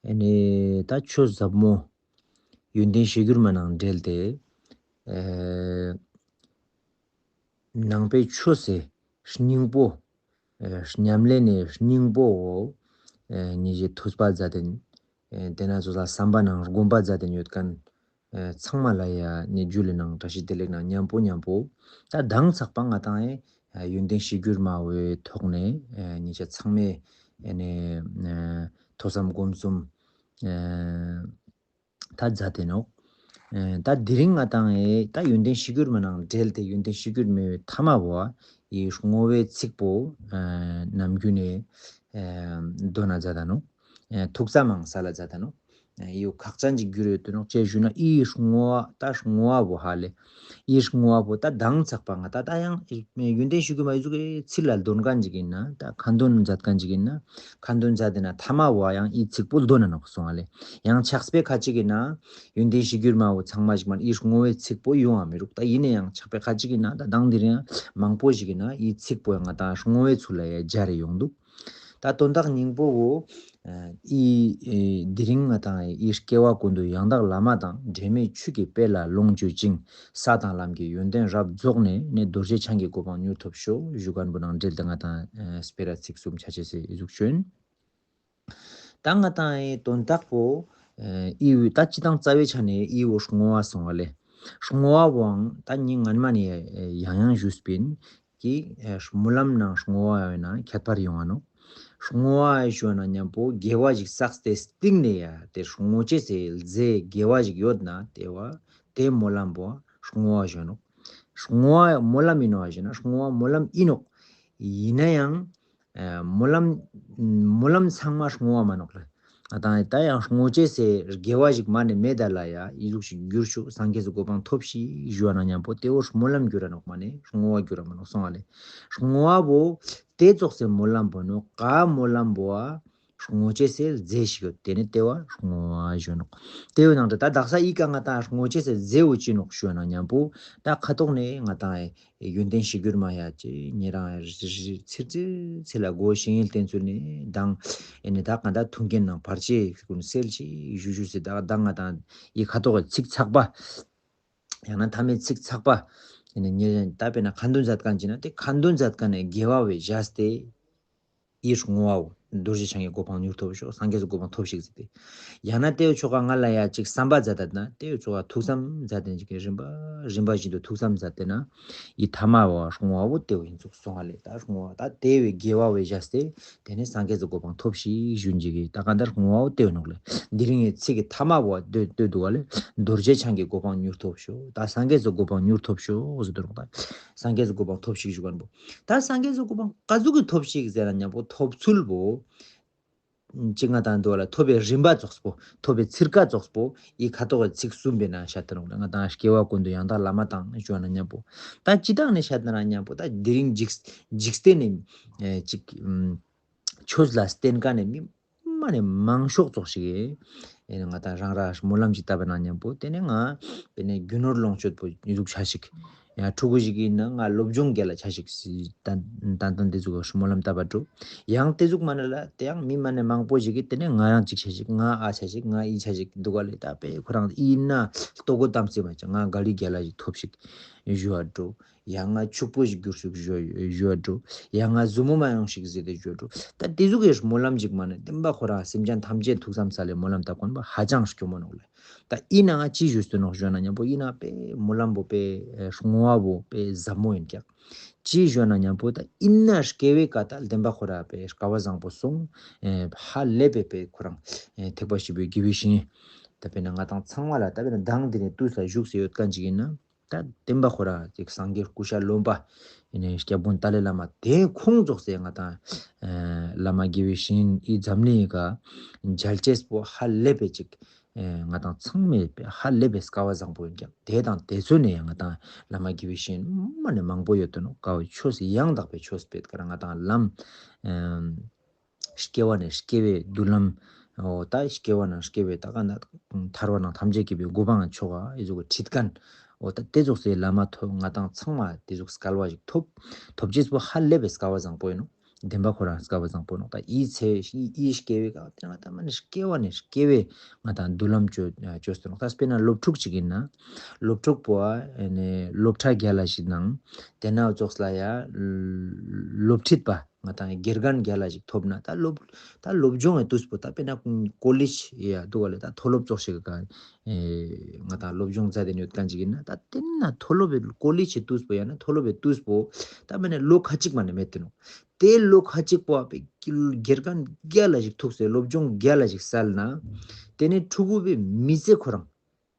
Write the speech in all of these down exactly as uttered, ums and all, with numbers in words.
ཨ་ནི་ད་ཆོས་ཟབ་མོ་ཡོན་ཏན་གཞིར་གྱུར་མ་ནང་འབྲེལ་ཏེ། ཨེ། ནང་པའི་ཆོས་སི་སྙིང་པོ། ཨེ། ཉམས་ལེན་ནི་སྙིང་པོའོ། ཨེ། ཉིད་ཀྱི་ཐུགས་པ་མཛད་དེ། ཨེ། དེ་ན་ཚོ་ལ་བསམ་པ་ནང་དགོངས་པ་མཛད་དེ་ཡོད་མཁན། ཨེ། ཚང་མ་ལ་ཡ་ནི་རྒྱུད་ལི་ནང་བཀྲ་ཤིས་བདེ་ལེགས་ནང་མཉམ་པོ་མཉམ་པོ། ད་དང་ཚགས་པ་ང་དང་ཨེ། ཡོན་ཏན་གཞིར་གྱུར་མའི་ཐོག་ནས་ཨེ། ཉིད་ཀྱི་ཚང་མས་ཨེ་ནི་ཨེ། ཐོས་བསམ་སྒོམ་གསུམ། ཨེ། ད་མཛད་དེ་ནོག་ཨེ། ད་དེ་རིང་ང་དང་ཨེ། ད་ཡོན་ཏན་གཞིར་གྱུར་མ་ནང་འབྲེལ་ཏེ་ཡོན་ཏན་གཞིར་གྱུར་མའི་ཐ་མ་བོ་ཡི་བསྔོ་བའི་ཚིག་པོ། ཨེ། ནམ་རྒྱུན་ནས་ཨེ། འདོན་ན་མཛད་ད་ནོག་ཨེ། ཐུགས་བསམ་མང་ས་ལ་མཛད་ད་ནོག་ཨེ། ཡོ་ཁག་ཅན་གྱི་རྒྱུ་རེད་དུ་ནོག་ཅེས་ཞུ་ན་ཨི་བསྔོ་བ་ད་བསྔོ་བ་བོ་ཧ་ལེ། ཨི་བསྔོ་བ་བོ་ད་དང་ཚགས་པ་ང་ད་ད་ཡང་ཡོན་ཏན་གཞིར་གྱུར་མ་ཡི་ཟུག་གི་ཚིག་ལ་འདོན་མཁན་ཅིག་ཡིན་ན། ད་ཁ་འདོན་མཛད་མཁན་ཅིག་ཡིན་ན། ཁ་འདོན་མཛད་དེ་ན་ཐ་མ་བོ་ཡང་ཨི་ཚིག་པོ་འདོན་ན་ནོག་སོང་ཨ་ལེ། ཡང་ཕྱག་དཔེ་ཁ་ཅིག་ཡིན་ན་ཡོན་ཏན་གཞིར་གྱུར་མ་བོ་ཚང་མ་ཞིག་མ་ཨི་བསྔོ་བའི་ཚིག་པོ་ཡོང་བ་མི་རུག་ད་ཡིན་ན་ཡང་ཕྱག་དཔེ་ཁ་ཅིག་ཡིན་ན་ད་དང་དེ་རིང་མང་པོ་ཞིག་ཡིན་ན་ཨི་ཚིག་པོ་ཡང་ང་དང་བསྔོ་བའི་ཚུལ་ལ་ཡ་སྦྱར་རེ་ཡོང་འདུག་ད་དོན་དག་སྙིང་པོ་བོ། ཨི་ཨི་དེ་རིང་ང་དང་ཨི་སྐྱེ་བ་ཀུན་ཏུ་ཡང་དག་བླ་མ་དང་། འབྲལ་མེད་ཆོས་ཀྱི་དཔལ་ལ་ལོངས་སྤྱོད་ཅིང་། ས་དང་ལམ་གྱི་ཡོན་ཏན་རབ་རྫོགས་ནས། ནི་རྡོ་རྗེ་འཆང་གི་གོ་འཕང་མྱུར་ཐོབ་ཤོག་ཞུ་མཁན་པོ་ནང་འབྲེལ་ཏེ་ང་དང་ཨེ། སྤེ་ར་ཚིག་གསུམ་ཆ་ཆེ་སེ་ཨི་ཟུག་བྱོན། ད་ང་དང་ཨི་དོན་དག་པོ་ཨེ། ཨི་བོ་ད་སྤྱི་བཏང་རྩ་བའི་ཆ་ནས་ཨི་བོ་བསྔོ་བ་སོང་བ་ལེ། བསྔོ་བ་བོའང་ད་ཉིན་ངན་མ་ནས་ཡང་ཡང་ཞུས་པིན། ཀྱི་ཨེ། སྨོན་ལམ་ནང་བསྔོ་བ་ཡོད་ན་ཁྱད་པར་ཡོང་བ་ནོག་བསྔོ་བ་ཞུ་ན་མཉམ་པོ་དགེ་བ་ཞིག་བསགས་ཏེ་སྟིང་ནས་ཡ་དེ་བསྔོ་བྱེད་སའི་རྫས་དགེ་བ་ཞིག་ཡོད་ན་དེ་བ་དེ་སྨོན་ལམ་པོ་བསྔོ་བ་ཞུ་ནོག་བསྔོ་བ་སྨོན་ལམ་ཡིན་ནོག་ཞུ་ན་བསྔོ་བ་སྨོན་ལམ་ཡིན་ནོག་ཡིན་ན་ཡང་ཨེ། སྨོན་ལམ་སྨོན་ལམ་ཚང་མ་བསྔོ་བ་མ་ནོག་ལ། ང་དང་ད་ཡང་བསྔོ་བྱེད་སའི་དགེ་བ་ཞིག་མ་ནས་མེད་ད་ལ་ཡ་ཨི་ཟུག་ཞིག་འགྱུར་ཤོག་སངས་རྒྱས་སུ་གོ་འཕང་ཐོབ་ཤིག་ཞུ་བ་ན་མཉམ་པོ་དེ་བོ་སྨོན་ལམ་འགྱུར་ར་ནོག་མ་ནས་བསྔོ་བ་འགྱུར་ར་མ་ནོག་སོང་བ་ལེ། བསྔོ་བ་བོ་དེ་ཙོགས་སེ་སྨོན་ལམ་པོ་ནོག་ག་སྨོན་ལམ་པོ་ཨ། བསྔོ་བྱེད་སའི་རྫས་ཤིག་ཡོད་དེ་ནི་དེ་བ་བསྔོ་བ་ཞུ་ནོག་དེ་བོ་ནང་དུ་ད་དག་ས་ཨི་ཀ་ང་དང་བསྔོ་བྱེད་སའི་རྫས་བོ་ཅི་ནོག་ཞུ་བ་ན་མཉམ་པོ་ད་ཁ་ཐོག་ནས་ང་དང་ཨེ། ཡོན་ཏན་གཞིར་གྱུར་མ་ཡ་ཅེ་ཉེ་རང་རི་རི་ཚིར་ཚིར་ཚིར་ལ་སྒོ་ཞིང་ཡིན་བསྟན་ཚུལ་ནི་དང་། ཨེ་ནི་ད་ག་འདྲ་ཐུན་རྐྱེན་ནང་བར་ཆད་ཀུན་སེལ་ཞིག་ཞུ་ཞུ་སི་ད་ག་ང་དང་ཡི་ཁ་ཐོག་གི་ཚིག་ཚགས་པ། ཡང་ན་མཐའ་མའི་ཚིག་ཚགས་པ། ཨེ་ནི་ཉེ་རང་ད་དཔེར་ན་ཁ་འདོན་མཛད་མཁན་ཅི་ན་དེ་ཁ་འདོན་མཛད་མཁན་ནི་དགེ་བ་བས་བཞག་སྟེ། ཨི་བསྔོ་བའོ། རྡོ་རྗེ་འཆང་གི་གོ་འཕང་མྱུར་ཐོབ་ཤོག་སངས་རྒྱས་སུ་གོ་འཕང་ཐོབ་ཤིག་ཟེར་ཏེ། ཡང་ན་དེའི་ཆོ་ག་ང་ལ་ཡ་ཅིག་བསམ་པ་མཛད་ད་ན་དེའི་ཆོ་ག་ཐུགས་བསམ་མཛད་དེ་ཅིག་རིམ་པ་རིམ་པ་བཞིན་དུ་ཐུགས་བསམ་མཛད་དེ་ན། ཨི་ཐ་མ་བ་བསྔོ་བའོ་དེའི་ཡིན་ཚུགས་སོང་བ་ལེ། ད་བསྔོ་བ་ད་དེ་བས་དགེ་བ་བས་བཞག་སྟེ་དེ་ནས་སངས་རྒྱས་སུ་གོ་འཕང་ཐོབ་ཤིག་ཞུན་ཅིག་གི་ད་ག་འདར་བསྔོ་བའོ་དེའི་ནོག་ལེ། འདི་རིང་ངི་ཚིག་གི་ཐ་མ་བ་ལྟོས་ལྟོས་འདུག་བ་ལེ། རྡོ་རྗེ་འཆང་གི་གོ་འཕང་མྱུར་ཐོབ་ཤོག་ད་སངས་རྒྱས་སུ་གོ་འཕང་མྱུར་ཐོབ་ཤོག་ཟེར་དུ་རོགས་ད། སངས་རྒྱས་སུ་གོ་འཕང་ཐོབ་ཤིག་ཞུ་མཁན་པོ། ད་སངས་རྒྱས་སུ་གོ་འཕང་ག་ཟུག་གི་ཐོབ་ཤིག་ཟེར་ན་མཉམ་པོ་ཐོབ་ཚུལ་པོ། ཅི་ང་དང་འདུག་ལ་ཐོབ་པའི་རིམ་པ་ཙོགས་པོ་ཐོབ་པའི་ཚིར་ཀ་ཙོགས་པོ་ཡི་ཁ་ཐོག་གི་ཚིག་གསུམ་པའི་ནང་བཤད་དེ་རུང་ལ་ང་དང་སྐྱེ་བ་ཀུན་ཏུ་ཡང་དག་བླ་མ་དང་ཞུ་ན་མཉམ་པོ། ད་ཅི་དག་ནས་བཤད་ན་མཉམ་པོ་ད་དེ་རིང་འཇིག་འཇིག་རྟེན་ནས་ཅིག་ཆོས་ལ་བརྟེན་ཀ་ནས་མི། མ་ནས་མང་ཤོག་ཙོགས་ཤིག་ཨེ་ང་དང་རང་ར་སྨོན་ལམ་ཅིག་བཏབ་པ་ན་མཉམ་པོ་དེ་ནས་ང་དེ་ནས་རྒྱུ་ནོར་ལོངས་སྤྱོད་པོ་ཡི་ཟུག་ཆ་ཞིག་ཡང་ཕྲུ་གུ་ཞིག་ཡིན་ན་ང་སློབ་སྦྱོང་རྒྱལ་ལ་ཆ་ཞིག་ཏན་ཏན་དེ་ཟུག་སྨོན་ལམ་བཏབ་པ་འགྲོ། ཡང་དེ་ཟུག་མ་ན་ལ་དེ་ཡང་མི་མ་ནས་མང་པོ་ཞིག་གིས་དེ་ནས་ང་རང་ཅིག་ཆ་ཞིག་ང་ཨ་ཆ་ཞིག་ང་ཨི་ཆ་ཞིག་འདུག་ག་ལས་ད་པས་ཁོ་རང་ཨི་ཡིན་ན་ལྟོ་གོ་གཏམ་སེ་མ་ཆ་ང་ག་ལི་རྒྱལ་ལ་ཞིག་ཐོབ་ཞིག་ཞུ་བ་འགྲོ། ཡང་ང་ཕྱུག་པོ་ཞིག་གྱུར་ཞིག་ཞུ་ཞུ་འགྲོ། ཡང་ང་ཟུ་མོ་མ་ཡོང་ཞིག་ཟེར་ཏེ་ཞུ་འགྲོ། ད་དེ་ཟུག་གི་སྨོན་ལམ་ཅིག་མ་ནི་བདེན་པ་ཁོ་རང་སེམས་ཅན་ཐམས་ཅད་ཐུགས་བསམ་ས་ལས་སྨོན་ལམ་བཏབ་ཁོན་པ་ཧ་ཅང་སྐྱོ་མོ་ནོག་ལེ། ད་ཨི་ན་ང་ཅི་ཞུས་ཏེ་ནོག་ཞུ་ན་མཉམ་པོ་ཨི་ན་པེ་སྨོན་ལམ་པོ་པེ་བསྔོ་བ་པོ་པེ་ཟབ་མོ་ཡིན་ཀྱག་ཅི་ཞུ་ན་མཉམ་པོ་ད་ཨི་ན་སྐྱེ་བའི་ཀ་ད་བདེན་པ་ཁོ་ར་པེ་སྐལ་བ་བཟང་པོ་སོང་། ཧ་ལས་པེ་པེ་ཁོ་རང་ཐེག་པ་ཆེན་པོའི་དགེ་བའི་བཤེས་གཉེན། ད་པེ་ན་ང་དང་ཚང་མ་ལ་ད་པེ་ན་མདང་འདི་ནས་དུས་ལ་བཞུགས་སེ་ཡོད་མཁན་ཅིག་ཡིན་ན། ད་བསྟན་པ་ཁོ་ར་ཅིག་སངས་རྒྱས་སྐུ་ཤ་རློན་པ། ཡིན་ནའི་སྐྱབས་མགོན་ཏཱ་ལའི་བླ་མ་དེ་ཁོང་རྫོགས་སའི་ང་དང་། བླ་མ་དགེ་བའི་བཤེས་གཉེན་འདི་འཛམ་གླིང་ག་མཇལ་ཅེས་པོ་ཧ་ལས་པའི་ཅིག་ང་དང་ཚང་མས་ཧ་ལས་པའི་སྐལ་བ་བཟང་པོ་ཡིན་ཀྱང་དེ་དང་དེ་ཚོ་ནས་ང་དང་བླ་མ་དགེ་བའི་བཤེས་གཉེན་མ་ནས་མང་པོ་ཡོད་དོ་ནོ་དཀའ་བའི་ཆོས་སུ་ཡང་དག་པའི་ཆོས་སྤེལ་ཀ་ར་ང་དང་ལམ། སྐྱེ་བ་ནས་སྐྱེ་བའི་མདུན་ལམ། འོ་ད་སྐྱེ་བ་ནས་སྐྱེ་བའི་ད་ག་ན་ཐར་བ་ནང་ཐམས་ཅད་སྐྱེ་བའི་གོ་འཕང་ཆོག་ག་ཨེ་ཟུག་གི་ཁྲིད་མཁན། འོ་ད་དེ་ཟུག་སའི་བླ་མ་ཐོབ་ང་དང་ཚང་མ་དེ་ཟུག་སྐལ་བ་ཞིག་ཐོབ། ཐོབ་ཅེས་པོ་ཧ་ལས་པའི་སྐལ་བ་བཟང་པོ་ཡིན་ནོ། བདེན་པ་ཁོ་རང་སྐལ་བ་བཟང་པོ་ནོག་ད་ཨི་ཚེ་ཨི་ཨི་སྐྱེ་བའི་སྐབས་དེ་ང་ད་མ་ནི་སྐྱེ་བ་ནས་སྐྱེ་བའི་ང་ད་མདུན་ལམ་བཅོས་བཅོས་སྟོན་ནོག་ད་དཔེར་ན་སློབ་ཕྲུག་ཅིག་ཡིན་ན་སློབ་ཕྲུག་པོ་ཨ་ནི་སློབ་གྲྭ་རྒྱ་ལ་ཞིག་ནང་དེ་ན་ཙོགས་ལ་ཡ་སློབ་ཁྲིད་པ་ང་ད་དགེ་རྒན་རྒྱ་ལ་ཞིག་ཐོབ་ན་ད་སློབ་ད་སློབ་སྦྱོང་གི་དུས་པོ་ད་དཔེར་ན་ཀོ་ལེཇ་ཡ་འདུག་ག་ལེ་ད་མཐོ་སློབ་ཙོགས་ཤིག་ག་ཨེ་ང་ད་སློབ་སྦྱོང་མཛད་དེ་ཡོད་མཁན་ཅིག་ཡིན་ན་ད་དེ་ན་མཐོ་སློབ་པའི་ཀོ་ལེཇ་གི་དུས་པོ་ཡང་ན་མཐོ་སློབ་པའི་དུས་པོ་ད་མ་ནི་ལོ་ཁ་ཅིག་མ་ནི་མེད་དེ་ནོག་དེ་ལོ་ཁ་ཅིག་པོ་བའི་དགེ་རྒན་རྒྱ་ལ་ཞིག་ཐུག་སེ་སློབ་སྦྱོང་རྒྱ་ལ་ཞིག་སལ་ན་དེ་ནི་ཕྲུ་གུ་བའི་མི་ཚེ་ཁོ་རང་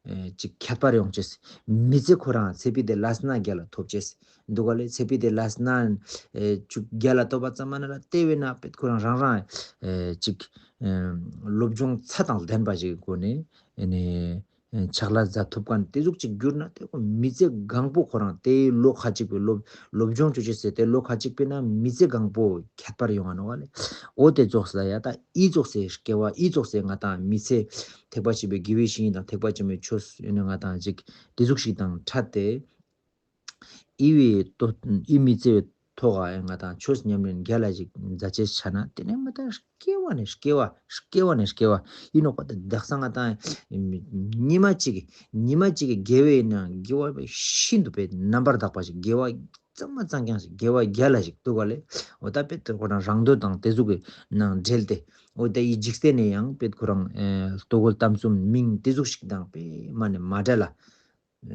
ཨེ་ཅིག་ཁྱད་པར་ཡོང་ཅེས། མི་ཚེ་ཁོ་རང་ཚེ་ཕི་དེ་ལས་སྣ་རྒྱ་ལ་ཐོབ་ཅེས་འདུག་ག་ལེ། ཚེ་ཕི་དེ་ལས་སྣ་ཨེ་ཅིག་རྒྱ་ལ་ཐོབ་པ་ཙམ་མ་ནི་ལ་དེ་བས་ན་པེད་ཁོ་རང་རང་རང་ཨེ་ཅིག་ཨེ་སློབ་སྦྱོང་ཚད་དང་ལྡན་པ་ཞིག་གི་སྒོ་ནས་ཨེ་ནས་ཕྱག་ལས་མཛད་ཐུབ་མཁན་དེ་ཟུག་ཅིག་གྱུར་ན་དེ་ཁོ་མི་ཚེ་གང་པོ་ཁོ་རང་དེའི་ལོ་ཁ་ཅིག་པའི་སློབ་སློབ་སྦྱོང་བཅོ་བྱེད་ཟེར་དེ་ལོ་ཁ་ཅིག་པའི་ན་མི་ཚེ་གང་པོ་ཁྱད་པར་ཡོང་ང་ནོག་ག་ལེ། འོ་དེ་ཙོགས་ལ་ཡ་ད་ཨི་ཙོགས་སེ་སྐྱེ་བ་ཨི་ཙོགས་སེ་ང་དང་མི་ཚེ་ཐེག་པ་ཆེན་པོའི་དགེ་བའི་བཤེས་གཉེན་དང་ཐེག་པ་ཆེན་པོའི་ཆོས་ཡོད་ནི་ང་དང་ཅིག་དེ་ཟུག་ཞིག་དང་འཕྲད་དེ། ཨི་བའི་ཏོ་ཨི་མི་ཚེ་བའི་ཐོག་ཨ་ང་དང་ཆོས་ཉམས་ལེན་རྒྱ་ལ་ཞིག་མཛད་ཅེས་བྱ་ན་དེ་ནས་མི་ད་སྐྱེ་བ་ནས་སྐྱེ་བ་སྐྱེ་བ་ནས་སྐྱེ་བ་ཡིན་ནོག་པ། དེ་དག་ས་ང་དང་ཉི་མ་གཅིག་གི་ཉི་མ་གཅིག་གི་དགེ་བའི་ནང་དགེ་བ་ཤིན་ཏུ་པའི་རྣམ་པར་དག་པ་ཞིག་དགེ་བ་གཙང་མ་གཙང་རྐྱང་ཞིག་དགེ་བ་རྒྱ་ལ་ཞིག་འདུག་ག་ལེ། འོ་ད་པེད་ཁོ་རང་རང་འདོད་དང་དེ་ཟུག་གི་ནང་འབྲེལ་ཏེ་འོ་ད་ཡི་འཇིག་རྟེན་ནས་ཡང་པེད་ཁོ་རང་ལྟོ་གོས་གཏམ་གསུམ་མིང་དེ་ཟུག་ཞིག་དང་པེ་མ་ནས་མ་འབྲེལ་ལ།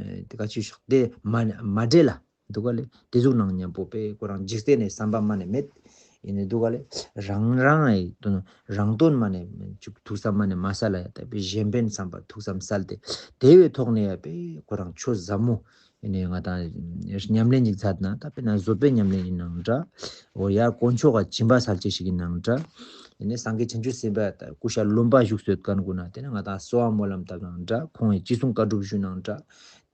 ཨེ་དེ་ག་ཅི་ཤོག་དེ་མ་མ་འདྲེས་ལ་འདུག་ག་ལེ། དེ་ཟུག་ནང་མཉམ་པོ་པས་ཁོ་རང་འཇིག་རྟེན་ནས་བསམ་པ་མ་ནས་མེད། ཡིན་ནི་འདུག་ག་ལེ། རང་རང་ཨེ་དོན་རང་དོན་མ་ནས་ཅིག་ཐུགས་བསམ་མ་ནས་མ་སལ་ལ་ཡ་ད་པས་གཞན་ཕན་བསམ་པ་ཐུགས་བསམ་སལ་ཏེ་དེ་བའི་ཐོག་ནས་ཡ་པས་ཁོ་རང་ཆོས་ཟབ་མོ་ཡིན་ནི་ང་དང་ཉམས་ལེན་ཅིག་མཛད་ན་ད་དཔེར་ན་བཟོད་པའི་ཉམས་ལེན་ཡིན་ནའང་འདྲ། འོ་ཡར་དཀོན་མཆོག་ག་སྦྱིན་པ་སལ་ཅིག་ཞིག་ཡིན་ནའང་འདྲ། ཡིན་ནི་སངས་རྒྱས་བྱང་ཆུབ་སེམས་དཔའ་ད་སྐུ་ཤ་ལོན་པ་བཞུགས་སོད་ཀན་གུ་ན་དེ་ནི་ང་དང་གསོལ་བ་སྨོན་ལམ་བཏབ་ནའང་འདྲ། ཁོང་གི་ཅི་གསུང་བཀའ་སྒྲུབ་ཞུས་ནའང་འདྲ།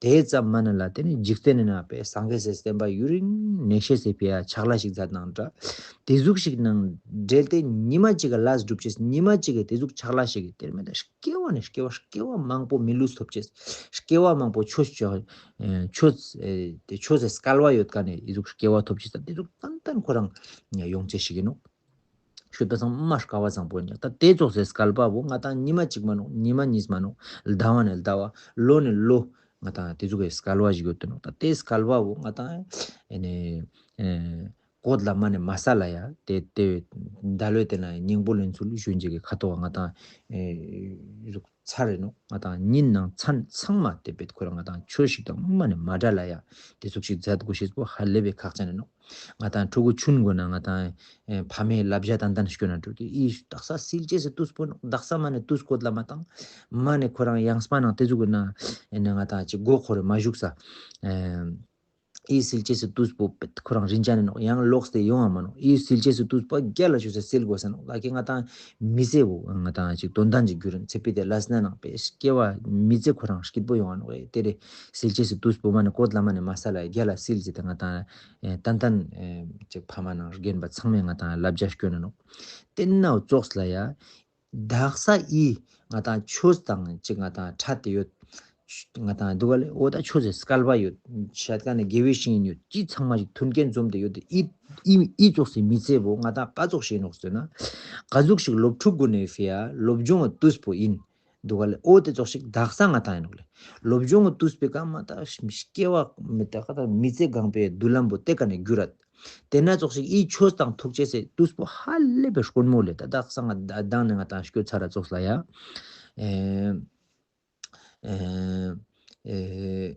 དེ་ཙམ་མ་ནི་ལ་དེ་ནི་འཇིག་རྟེན་ནི་ན་པས་སངས་རྒྱས་སི་བསྟན་པ་ཡུན་རིང་གནས་ཤེས་སི་ཕི་ཡ་ཕྱག་ལས་ཤིག་མཛད་ནའང་འདྲ། དེ་ཟུག་ཤིག་ནང་འབྲེལ་ཏེ་ཉི་མ་གཅིག་གི་ལས་སྒྲུབ་ཅེས་ཉི་མ་གཅིག་གི་དེ་ཟུག་ཕྱག་ལས་ཤིག་གི་དེར་མེད་ད་སྐྱེ་བ་ནས་སྐྱེ་བ་སྐྱེ་བ་མང་པོ་མི་ལུས་ཐོབ་ཅེས། སྐྱེ་བ་མང་པོ་ཆོས་ཆོས་ཆོས་དེ་ཆོས་སི་སྐལ་བ་ཡོད་ཀ་ནས་དེ་ཟུག་སྐྱེ་བ་ཐོབ་ཅེས་ད་དེ་ཟུག་ཏན་ཏན་ཁོ་རང་ཡོང་ཅེས་ཤིག་ཡིན་ནོ། ཤོད་པ་སང་མ་སྐལ་བ་བཟང་པོ་ཡིན་ད་དེ་ཙོགས་སེ་སྐལ་པ་བོ་ང་དང་ཉི་མ་གཅིག་མ་ནོག་ཉི་མ་གཉིས་མ་ནོག་ཟླ་བ་ནས་ཟླ་བ་ལོ་ནས་ལོ་ང་དང་དེ་ཟུག་གི་སྐལ་བ་ཞིག་ཡོད་དུ་ནོག་ད་དེ་སྐལ་བ་བོ་ང་དང་ཨེ་ནས་ཨེ་གོད་ལ་མ་ནས་མ་ས་ལ་ཡ་དེ་དེ་ཟླ་ལོའི་དེ་ན་སྙིང་པོ་ལེན་ཚུལ་ཞུན་ཅིག་གི་ཁ་ཐོག་ང་དང་ཨེ་ཟུག་ཚར་རེ་ནོ། ང་དང་ཉིན་ནང་མཚན་ཚང་མ་དེ་བེད་ཁོ་རང་ང་དང་ཆོས་ཤིག་དང་མ་ནས་མ་འདྲ་ལ་ཡ་དེ་ཟུག་ཤིག་མཛད་དགོས་ཤེས་པོ་ཧ་ལས་པའི་ཁག་ཅན་རེ་ནོ། ང་དང་ཕྲུ་གུ་ཆུན་དགོས་ན་ང་དང་ཨེ་ཕ་མའི་ལབ་བྱ་ཏན་ཏན་སྐྱོན་ན་འགྲོ་གི་ཨི་དག་ས་སིལ་ཅེས་སི་དུས་པོ་ནོ། དག་ས་མ་ནས་དུས་སྐོར་ལ་མ་དང་མ་ནས་ཁོ་རང་ཡང་སྤ་ནང་དེ་ཟུག་གི་ན་ཨེ་ནས་ང་དང་ཅིག་མགོ་ཁོ་རེ་མ་བཞུགས་ས་ཨེ། ཨི་སིལ་ཅེས་སི་དུས་པོ་ཁོ་རང་རིན་ཅན་ནི་ནོག་ཡང་ལོག་སྟེ་ཡོང་བ་མ་ནོག་ཨི་སིལ་ཅེས་སི་དུས་པོ་རྒྱ་ལ་ཆུ་སེ་སིལ་དགོས་ས་ནོག་ལ་ཁྱེད་ང་དང་མི་ཚེ་བོ་ང་དང་ཅིག་དོན་དང་ཅིག་རྒྱུ་རིན་ཚེ་ཕི་དེ་ལ་སྣ་ནང་པའི་སྐྱེ་བ་མི་ཚེ་ཁོ་རང་སྐྱིད་པོ་ཡོང་བ་ནོག་དེ་རེ་སིལ་ཅེས་སི་དུས་པོ་མ་ནི་གོད་ལ་མ་ནི་མ་ས་ལ་རྒྱ་ལ་སིལ་ཅེས་དེ་ང་དང་ཏན་ཏན་ཅིག་ཕ་མ་ནང་རྒན་པ་ཚང་མས་ང་དང་ལབ་བྱ་སྐྱོན་ནི་ནོག་དེ་ནའོ་ཙོགས་ལ་ཡ། དག་ས་ཨི་ང་དང་ཆོས་དང་ཅིག་ང་དང་ཕྲད་དེ་ཡོད། ང་དང་འདུག་ག་ལེ་འོ་ད་ཆོས་སི་སྐལ་བ་ཡོད། ཤད་ཀ་ནས་དགེ་བའི་བཤེས་གཉེན་ཡོད་ཅི་ཚང་མ་ཞིག་མཐུན་རྐྱེན་འཛོམས་ཏེ་ཡོད་དེ་ཨི་ཨི་ཨི་ཙོགས་སི་མི་ཚེ་བོ་ང་དང་པ་ཙོགས་ཤེས་ནོག་ཟེར་ན། ག་ཟུག་ཞིག་སློབ་ཕྲུག་གུན་ནས་ཕི་ཡ་སློབ་སྦྱོང་གི་དུས་པོ་ཡིན། འདུག་ག་ལེ་འོ་དེ་ཙོགས་ཤིག་དག་ས་ང་དང་ཡིན་ནོག་ལེ། སློབ་སྦྱོང་གི་དུས་པོའི་སྐབས་མ་ད་སྐྱེ་བ་མི་ད་ག་ད་མི་ཚེ་གང་པའི་མདུན་ལམ་བོ་དེ་ཀ་ནས་འགྱུར་ར། དེ་ན་ཙོགས་ཤིག་ཨི་ཆོས་དང་ཐུག་ཅེས་སི་དུས་པོ་ཧ་ལས་པའི་དཀོན་མོ་ལེ། ད་དག་ས་ང་ད་དང་ནས་ང་དང་སྐྱོད་ཚར་ར་ཙོགས་ལ་ཡ། ཨེ་ཨེ་ཨེ་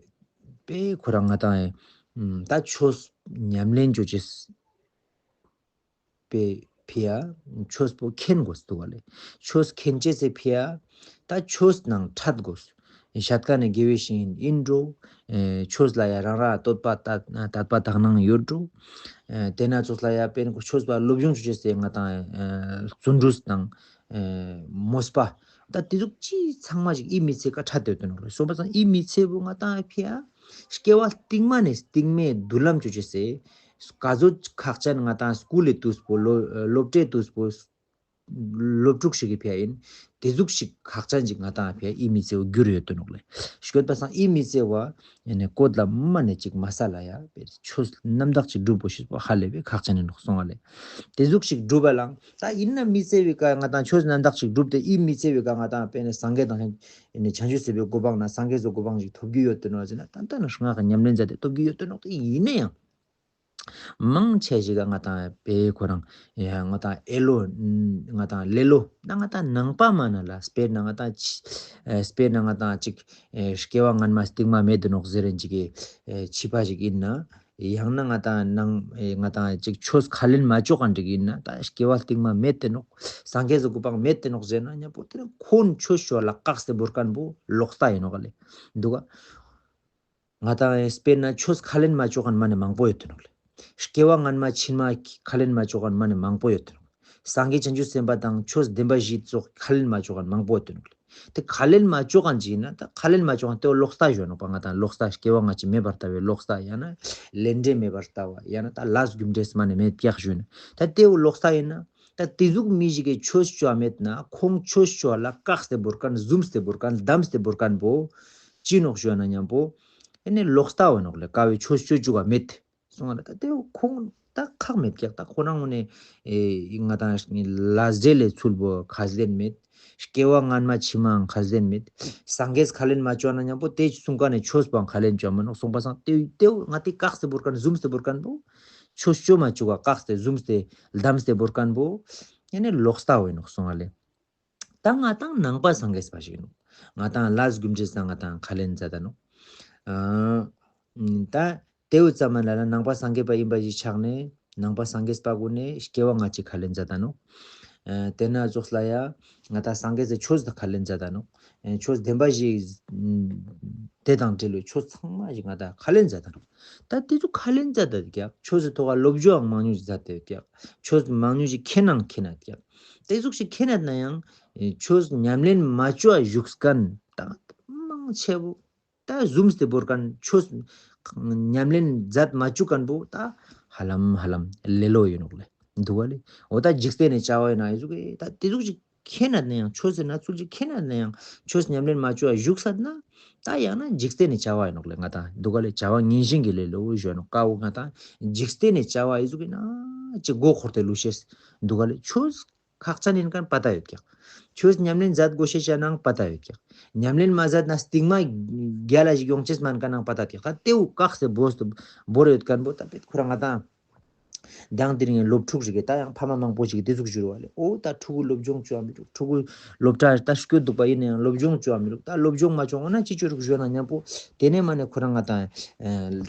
པེ་ཁོ་རང་ང་དང་ཨེ་ད་ཆོས་ཉམས་ལེན་བཅོ་ཅེས་པེ་ཕི་ཡ་ཆོས་པོ་མཁྱེན་དགོས་འདུག་ག་ལེ། ཆོས་མཁྱེན་ཅེས་སི་ཕི་ཡ་ད་ཆོས་ནང་ཕྲད་དགོས། ཤད་ཀ་ནས་དགེ་བའི་བཤེས་གཉེན་ཡིན་འགྲོ། ཨེ་ཆོས་ལ་ཡ་རང་ར་བསྟོད་པ་དད་དད་པ་དག་སྣང་ཡོད་འགྲོ། ཨེ་དེ་ན་ཙོགས་ལ་ཡ་པེ་ནི་ཆོས་པ་སློབ་སྦྱོང་བཅོ་ཅེས་སི་ང་དང་ཨེ་བརྩོན་འགྲུས་དང་ཨེ་མོས་པ། ད་དེ་ཟུག་ཅི་ཚང་མ་ཞིག་ཨི་མི་ཚེ་ཀ་ཕྲད་དེ་དོན་རེད། སོང་པ་སང་ཨི་མི་ཚེ་བོ་ང་དང་ཨེ་ཕི་ཡ་སྐྱེ་བ་རྟིང་མ་ནས་རྟིང་མའི་མདུན་ལམ་བཅོ་ཅེས་སི་ག་ཚོད་ཁག་ཅན་ང་དང་སྐུལ་ལས་དུས་པོ་སློབ་སློབ་གྲྭའི་དུས་པོ། སློབ་ཕྲུག་ཞིག་གི་ཕི་ཡ་ཡིན། དེ་ཟུག་ཞིག་ཁག་ཅན་ཅིག་ང་ཏང་ཕི་ཡ་ཡིད་མི་བརྩེ་བ་འགྱུར་ཡོད་དོ་ནོག་ལེ། ཤོད་པ་སང་ཡིད་མི་བརྩེ་བ་ཡིན་ནས་བཀོད་ལ་མ་ནས་ཅིག་མ་ས་ལ་ཡ་པེ་ཆོས་རྣམ་དག་ཅིག་སྒྲུབ་པོ་ཤེས་པ་ཧ་ལས་པའི་ཁག་ཅན་ནི་ནོག་སོང་བ་ལེ། དེ་ཟུག་ཞིག་སྒྲུབ་པ་ལང་ད་ཡིན་ན་མི་བརྩེ་བའི་ཀ་ང་ཏང་ཆོས་རྣམ་དག་ཅིག་སྒྲུབ་སྟེ་ཡིད་མི་བརྩེ་བའི་ཀ་ང་ཏང་པེ་ནས་སངས་རྒྱས་དང་ཡིན་ནས་བྱང་ཆུབ་སེམས་དཔའི་གོ་འཕང་ན་སངས་རྒྱས་སུ་གོ་འཕང་ཞིག་ཐོབ་རྒྱུ་ཡོད་དོ་ནོག་ཟེར་ན་ད་ལྟ་ན་སྔགས་ཀྱི་ཉམས་ལེན་མཛད་དེ་ཐོབ་རྒྱུ་ཡོད་དོ་ནོག་དེ་ཡིན་ན་ཡང་། མང་ཆེ་ཞིག་ག་ང་ཏང་པེ་ཁོ་རང་ཡ་ང་ཏང་ཨེ་ལོ་ང་ཏང་ལེ་ལོ་ན་ང་ཏང་ནང་པ་མ་ན་ལ་སྤེར་ན་ང་ཏང་ཕྱི་ཨེ་སྤེར་ན་ང་ཏང་ཅིག་ཨེ་སྐྱེ་བ་སྔན་མ་སྟིང་མ་མེད་དུ་ནོག་ཟེར་རན་ཅིག་གི་ཨེ་ཕྱི་པ་ཞིག་ཡིན་ན་ཡང་ན་ང་ཏང་ནང་ཨེ་ང་ཏང་ཅིག་ཆོས་ཁས་ལེན་མ་ཆོག་ག་འགྲིག་ཡིན་ན་ད་སྐྱེ་བ་སྟིང་མ་མེད་དུ་ནོག་སངས་རྒྱས་སུ་གོ་འཕང་མེད་དུ་ནོག་ཟེར་ན་མཉམ་པོ་དེ་ཁོང་ཆོས་ཆོས་ལ་བཀག་སྟེ་བོར་མཁན་པོ་ལོག་ལྟ་ཡིན་ནོག་ལེ་འདུག་ག་ང་ཏང་ཡང་དཔེར་ན་ཆོས་ཁས་ལེན་མ་བཅུག་མཁན་མ་ནི་མང་པོ་ཡོད་དེ་ནོག་ལེ། སྐྱེ་བ་སྔན་མ་ཕྱི་མ་ཁས་ལེན་མ་བཅུག་མཁན་མ་ནི་མང་པོ་ཡོད་དེ་ནོག། སངས་རྒྱས་བྱང་ཆུབ་སེམས་དཔའ་དང་ཆོས་བདེན་པ་བཞི་སོགས་ཁས་ལེན་མ་བཅུག་མཁན་མང་པོ་ཡོད་དེ་ནོག་ལེ། དེ་ཁས་ལེན་མ་བཅུག་མཁན་ཅིག་ཡིན་ན་ད་ཁས་ལེན་མ་བཅུག་མཁན་དེ་ལོག་ལྟ་ཞུ་ནོག་པ། ང་ཏང་ལོག་ལྟ་སྐྱེ་བ་སྔ་ཕྱི་མེད་པར་ལྟ་བའི་ལོག་ལྟ་ཡང་ན་ལས་འབྲས་མེད་པར་ལྟ་བ་ཡང་ན་ད་ལས་རྒྱུ་འབྲས་མ་ནི་མེད་ཀྱག་ཞུ་ན་ད་དེ་ལོག་ལྟ་ཡིན་ན། ད་དེ་ཟུག་མི་ཞིག་གིས་ཆོས་ཅོ་མེད་ན་ཁོང་ཆོས་ཅོ་ལ་བཀག་སྟེ་བོར་མཁན་བཟུང་སྟེ་བོར་མཁན་བསྡམས་ཏེ་བོར་མཁན་པོ་ཅི་ནོག་ཞུ་ན་མཉམ་པོ་ཨེ་ནི་ལོག་ལྟ་བ་ནོག་ལེ། ཀ་བའི་ཆོས་ཅོ་བཅུག་ག་མེད་སོང་བ་ལ་ད་དེ་ཁོང་ད་ཁག་མེད་ཀྱག། ད་ཁོ་རང་ངོ་ནས་ཨེ་ང་ཏང་ལས་འབྲས་ལས་ཚུལ་པོ་ཁས་ལེན་མེད། སྐྱེ་བ་སྔན་མ་ཕྱི་མའང་ཁས་ལེན་མེད། སངས་རྒྱས་ཁས་ལེན་མ་བཅུག་ན་མཉམ་པོ་དེ་གསུང་མཁན་ནས་ཆོས་པོའང་ཁས་ལེན་བཅུག་མ་ནོག་སོང་པ་སང་དེ་དེ་ང་དེ་བཀག་སྟེ་བོར་མཁན་བཟུང་སྟེ་བོར་མཁན་པོ། ཆོས་ཅོ་མ་བཅུག་ག་བཀག་སྟེ་བཟུང་སྟེ་བསྡམས་ཏེ་བོར་མཁན་པོ། ཡང་ནི་ལོག་ལྟ་བ་ཡིན་ནོག་སོང་བ་ལེ། ད་ང་ཏང་ནང་པ་སངས་རྒྱས་པ་ཞིག་ཡིན་ནོག། ང་ཏང་ལས་རྒྱུ་འབྲས་སང་ང་ཏང་ཁས་ལེན་མཛད་ད་ནོག། ཨ་ད་དེའུ་ཙམ་མ་ལ་ལ་ནང་པ་སངས་རྒྱས་པ་ཡིན་པ་ཞིག་ཆགས་ནས་ནང་པ་སངས་རྒྱས་པ་གུན་ནས་སྐྱེ་བ་སྔ་ཕྱི་ཁས་ལེན་མཛད་ད་ནོག། ཨ་དེ་ན་ཙོགས་ལ་ཡ་ང་ཏང་སངས་རྒྱས་སི་ཆོས་དང་ཁས་ལེན་མཛད་ད་ནོག། ཨེ་ཆོས་བདེན་པ་བཞི། ཨ་དེ་དང་འབྲེལ་བའི་ཆོས་ཚང་མ་ཞིག་ང་ཏང་ཁས་ལེན་མཛད་ད་ནོག། ད་དེ་ཚོ་ཁས་ལེན་མཛད་ད་ཀྱག། ཆོས་སི་ཐོག་ལ་སློབ་སྦྱོང་མང་ཉུང་ཞིག་མཛད་དེ་ཀྱག། ཆོས་མང་ཉུང་ཞིག་མཁྱེན་ནའང་མཁྱེན་ན་ཀྱག། དེ་ཟུག་ཞིག་མཁྱེན་ན་ཡང་ཨེ་ཆོས་ཉམས་ལེན་མ་བཅོ་བ་བཞུགས་མཁན་ད་མང་ཆེ་བོ་ད་བཟུང་སྟེ་བོར་མཁན་ཆོས་ཉམས་ལེན་མཛད་མ་བཅུག་མཁན་པོ་ད་ཧ་ལམ་ཧ་ལམ་ལེ་ལོ་ཡིན་ནོག་ལེ། འདུག་ག་ལེ། འོ་ད་འཇིག་རྟེན་ནི་བྱ་བ་ཡིན་ན་ཨེ་ཟུག་གི་ད་དེ་ཟུག་ཅིག་མཁྱེན་ན་ཡང་ཆོས་ཟེར་ན་ཚུལ་ཅིག་མཁྱེན་ན་ཡང་ཆོས་ཉམས་ལེན་མ་བཅོ་བ་བཞུགས་ས་ན་ད་ཡང་ན་འཇིག་རྟེན་ནི་བྱ་བ་ཡིན་ནོག་ལེ། ང་ཏང་འདུག་ག་ལེ། བྱ་བ་ངན་ཞེན་གྱི་ལེ་ལོ་ཞུ་ནོག། ཀ་བོ་ང་ཏང་འཇིག་རྟེན་ནི་བྱ་བ་ཨེ་ཟུག་གི་ན་ཅིག་མགོ་འཁོར་ཏེ་ལུས་ཤེས་འདུག་ག་ལེ། ཆོས་ཁག་ཅན་ཡིན་མཁན་པ་ཏ་ཡོད་ཀྱག། ཆོས་ཉམས་ལེན་མཛད་དགོས་ཤེས་བྱ་ནའང་པ་ཏ་ཡོད་ཀྱག། ཉམས་ལེན་མ་མཛད་ན་སྟིང་མ་རྒྱལ་ལ་ཞིག་ཡོང་ཅེས་མན་མཁན་ནའང་པ་ཏ་ཡོད་ཀྱག། ད་དེའུ་བཀག་སྟེ་བོར་སྟེ་བོར་ཡོད་མཁན་པོ་ད་པེད་ཁོ་རང་ང་ཏང་དང་དེ་རིང་སློབ་ཕྲུག་ཞིག་གི་ད་ཡང་ཕ་མ་མང་པོ་ཞིག་གི་དེ་ཟུག་ཞུ་རུ་བ་ལེ། འོ་ད་ཕྲུ་གུ་སློབ་སྦྱོང་བཅོ་བ་མི་འདུག། ཕྲུ་གུ་སློབ་གྲྭ་ད་སྐྱོད་འདུག་པ་ཡིན་ན་ཡང་སློབ་སྦྱོང་བཅོ་བ་མི་འདུག། ད་སློབ་སྦྱོང་མ་བཅོ་འོ་ན་ཅི་བཅོ་རུག་ཞུ་ན་མཉམ་པོ་དེ་ནས་མ་ནས་ཁོ་རང་ང་ཏང་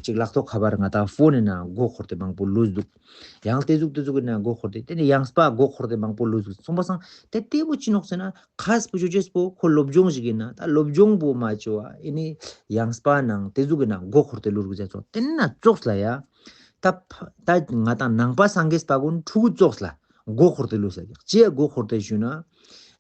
ཅིག་ལག་ཐོག་ཁ་པར་ང་ཏང་ཕོན་ནས་ན་མགོ་འཁོར་ཏེ་མང་པོ་ལུས་འདུག། ཡང་དེ་ཟུག་དེ་ཟུག་གི་ན་མགོ་འཁོར་ཏེ་དེ་ནས་ཡང་སྤ་མགོ་འཁོར་ཏེ་མང་པོ་ལུས་འདུག། སོང་པ་སང་དེ་ལྟེ་བོ་ཅི་ནོག་ཟེར་ན་ཁ་སྤུ་ཅོ་ཅེས་པོ་ཁོ་སློབ་སྦྱོང་ཞིག་ཡིན་ན་ད་སློབ་སྦྱོང་པོ་མ་ཅོ་བ་ཨེ་ནི་ཡང་སྤ་ནང་དེ་ཟུག་གི་ན་མགོ་འཁོར་ཏེ་ལུས་རུག་ཟེར་ཚོ། དེ་ན་ཙོགས་ལ་ཡ་ད་ཕ་ད་ང་ཏང་ནང་པ་སངས་རྒྱས་པ་གུན་ཕྲུ་གུ་ཙོགས་ལ་མགོ་འཁོར་ཏེ་ལུས་ཟེར་ཀྱག། ཅི་ཡ་མགོ་འཁོར་ཏེ་ཞུ་ན།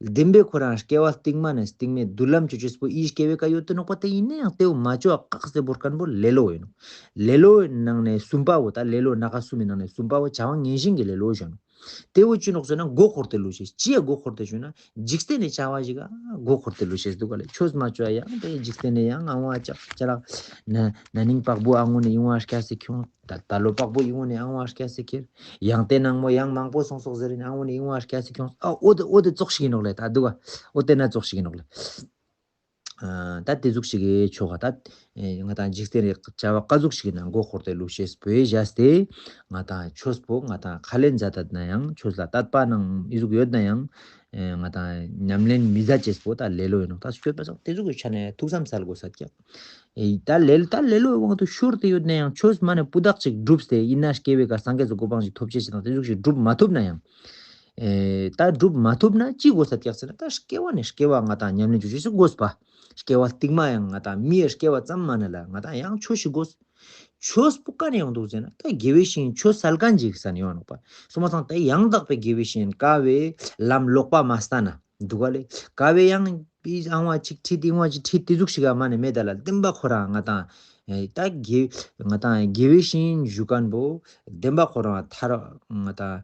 བདེན་པའི་ཁོ་རང་སྐྱེ་བ་སྟིང་མ་ནས་སྟིང་མའི་མདུན་ལམ་ཅོ་ཅེས་པོ་ཨི་སྐྱེ་བའི་ཀ་ཡོད་དེ་ནོག་པ། དེ་ཡིན་ན་ཡང་དེའུ་མ་ཅོ་བ་བཀག་སྟེ་བོར་མཁན་པོ་ལེ་ལོ་ཡིན་ནོག། ལེ་ལོའི་ནང་ནས་གསུམ་པ་བོ་ད་ལེ་ལོ་སྣ་ཁ་གསུམ་མའི་ནང་ནས་གསུམ་པ་བོ་བྱ་བ་ངན་ཞེན་གྱི་ལེ་ལོ་ཞུ་ནོག། དེའུ་ཅི་ནོག་ཟེར་ན་མགོ་འཁོར་ཏེ་ལུས་ཤེས། ཅི་ཡ་མགོ་འཁོར་ཏེ་ཞུ་ན་འཇིག་རྟེན་ནི་བྱ་བ་ཞིག་ག་མགོ་འཁོར་ཏེ་ལུས་ཤེས་འདུག་ག་ལེ། ཆོས་མ་ཅོ་ཡ་ཡང་དེ་འཇིག་རྟེན་ནི་ཡང་ཨང་བ་ཅག་ཅ་རག་ན་ན་ནིང་པག་བུ་ཨང་བོ་ནས་ཡོང་བ་སྐྱ་སེ་ཁྱོང་། ད་ད་ལོ་པགས་པོ་ཡིན་ངོ་ནས་ཨང་བ་སྐྱ་སེ་ཁྱེར། ཡང་ཏེ་ནང་མོ་ཡང་མང་པོ་སོང་སོག་ཟེར་ནས་ཨང་བོ་ནས་ཡིན་བ་སྐྱ་སེ་ཁྱོང་། ཨ་འོ་དེ་འོ་དེ་ཙོགས་ཤིག་ཡིན་ནོག་ལེ། ད་འདུག་ག། འོ་དེ་ན་ཙོགས་ཤིག་ཡིན་ནོག་ལེ། ཨ་ད་དེ་ཟུག་ཤིག་གི་ཆོ་ག་ད། ཨེ་ང་ཏང་འཇིག་རྟེན་རེ་བྱ་བ་ཀ་ཟུག་ཤིག་ཡིན་ན་མགོ་འཁོར་ཏེ་ལུས་ཤེས་པོའི་བཞག་སྟེ། ང་ཏང་ཆོས་པོ་ང་ཏང་ཁས་ལེན་མཛད་ད་ན་ཡང་ཆོས་ལ་དད་པ་ནང་ཨི་ཟུག་ཡོད་ན་ཡང་། ཨེ་ང་ཏང་ཉམས་ལེན་མི་མཛད་ཅེས་པོ་ད་ལེ་ལོ་ཡིན་ནོག། ད་སྤྱོད་པ་སོགས་དེ་ཟུག་གི་ཆ་ནས་ཐུགས་བསམ་སལ་དགོས་ས་ཀྱག། ཨེ་ད་ལེ་ད་ལེ་ལོའི་དབང་དུ་ཤོར་ཏེ་ཡོད་ན་ཡང་ཆོས་མ་ནས་སྤུ་དག་ཅིག་བསྒྲུབས་ཏེ་ཡིན་ན་སྐྱེ་བའི་ཀ་སངས་རྒྱས་སུ་གོ་འཕང་ཞིག་ཐོབ་ཅེས་ཞིག་དང་དེ་ཟུག་ཞིག་བསྒྲུབ་མ་ཐུབ་ན་ཡང་། ཨེ་ད་བསྒྲུབ་མ་ཐུབ་ན་ཅི་དགོས་ས་ཀྱག་ཟེར་ན་ད་སྐྱེ་བ་ནས་སྐྱེ་བ་ང་ཏང་ཉམས་ལེན་བཅུ་ཅེས་སུ་དགོས་པ། སྐྱེ་བ་སྟིང་མ་ཡང་ང་ཏང་མིའི་སྐྱེ་བ་ཙམ་མ་ནས་ལ་ང་ཏང་ཡང་ཆོས་ཤིག་དགོས། ཆོས་པོ་ཀ་ནས་ཡོང་འདུག་ཟེར་ན་ད་དགེ་བའི་བཤེས་གཉེན་ཆོས་སལ་མཁན་ཅིག་ས་ནས་ཡོང་ནོག་པ། སོ་མ་ཚང་ད་ཡང་དག་པའི་དགེ་བའི་བཤེས་གཉེན་ཀ་བའི་ལམ་ལོག་པ་མ་ལྟ་ན་འདུག་ག་ལེ། ཀ་བའི་ཡང་པི་ཨང་བ་ཅིག་ཁྲིད་ཏིང་བ་ཅིག་ཁྲིད་དེ་ཟུག་ཞིག་ག་མ་ནས་མེད་ད་ལ་བདེན་པ་ཁོ་རང་ང་ཏང་ཨེ་ད་དགེ་ང་ཏང་དགེ་བའི་བཤེས་གཉེན་ཞུ་མཁན་པོ་བདེན་པ་ཁོ་རང་ཐར་ང་ཏང་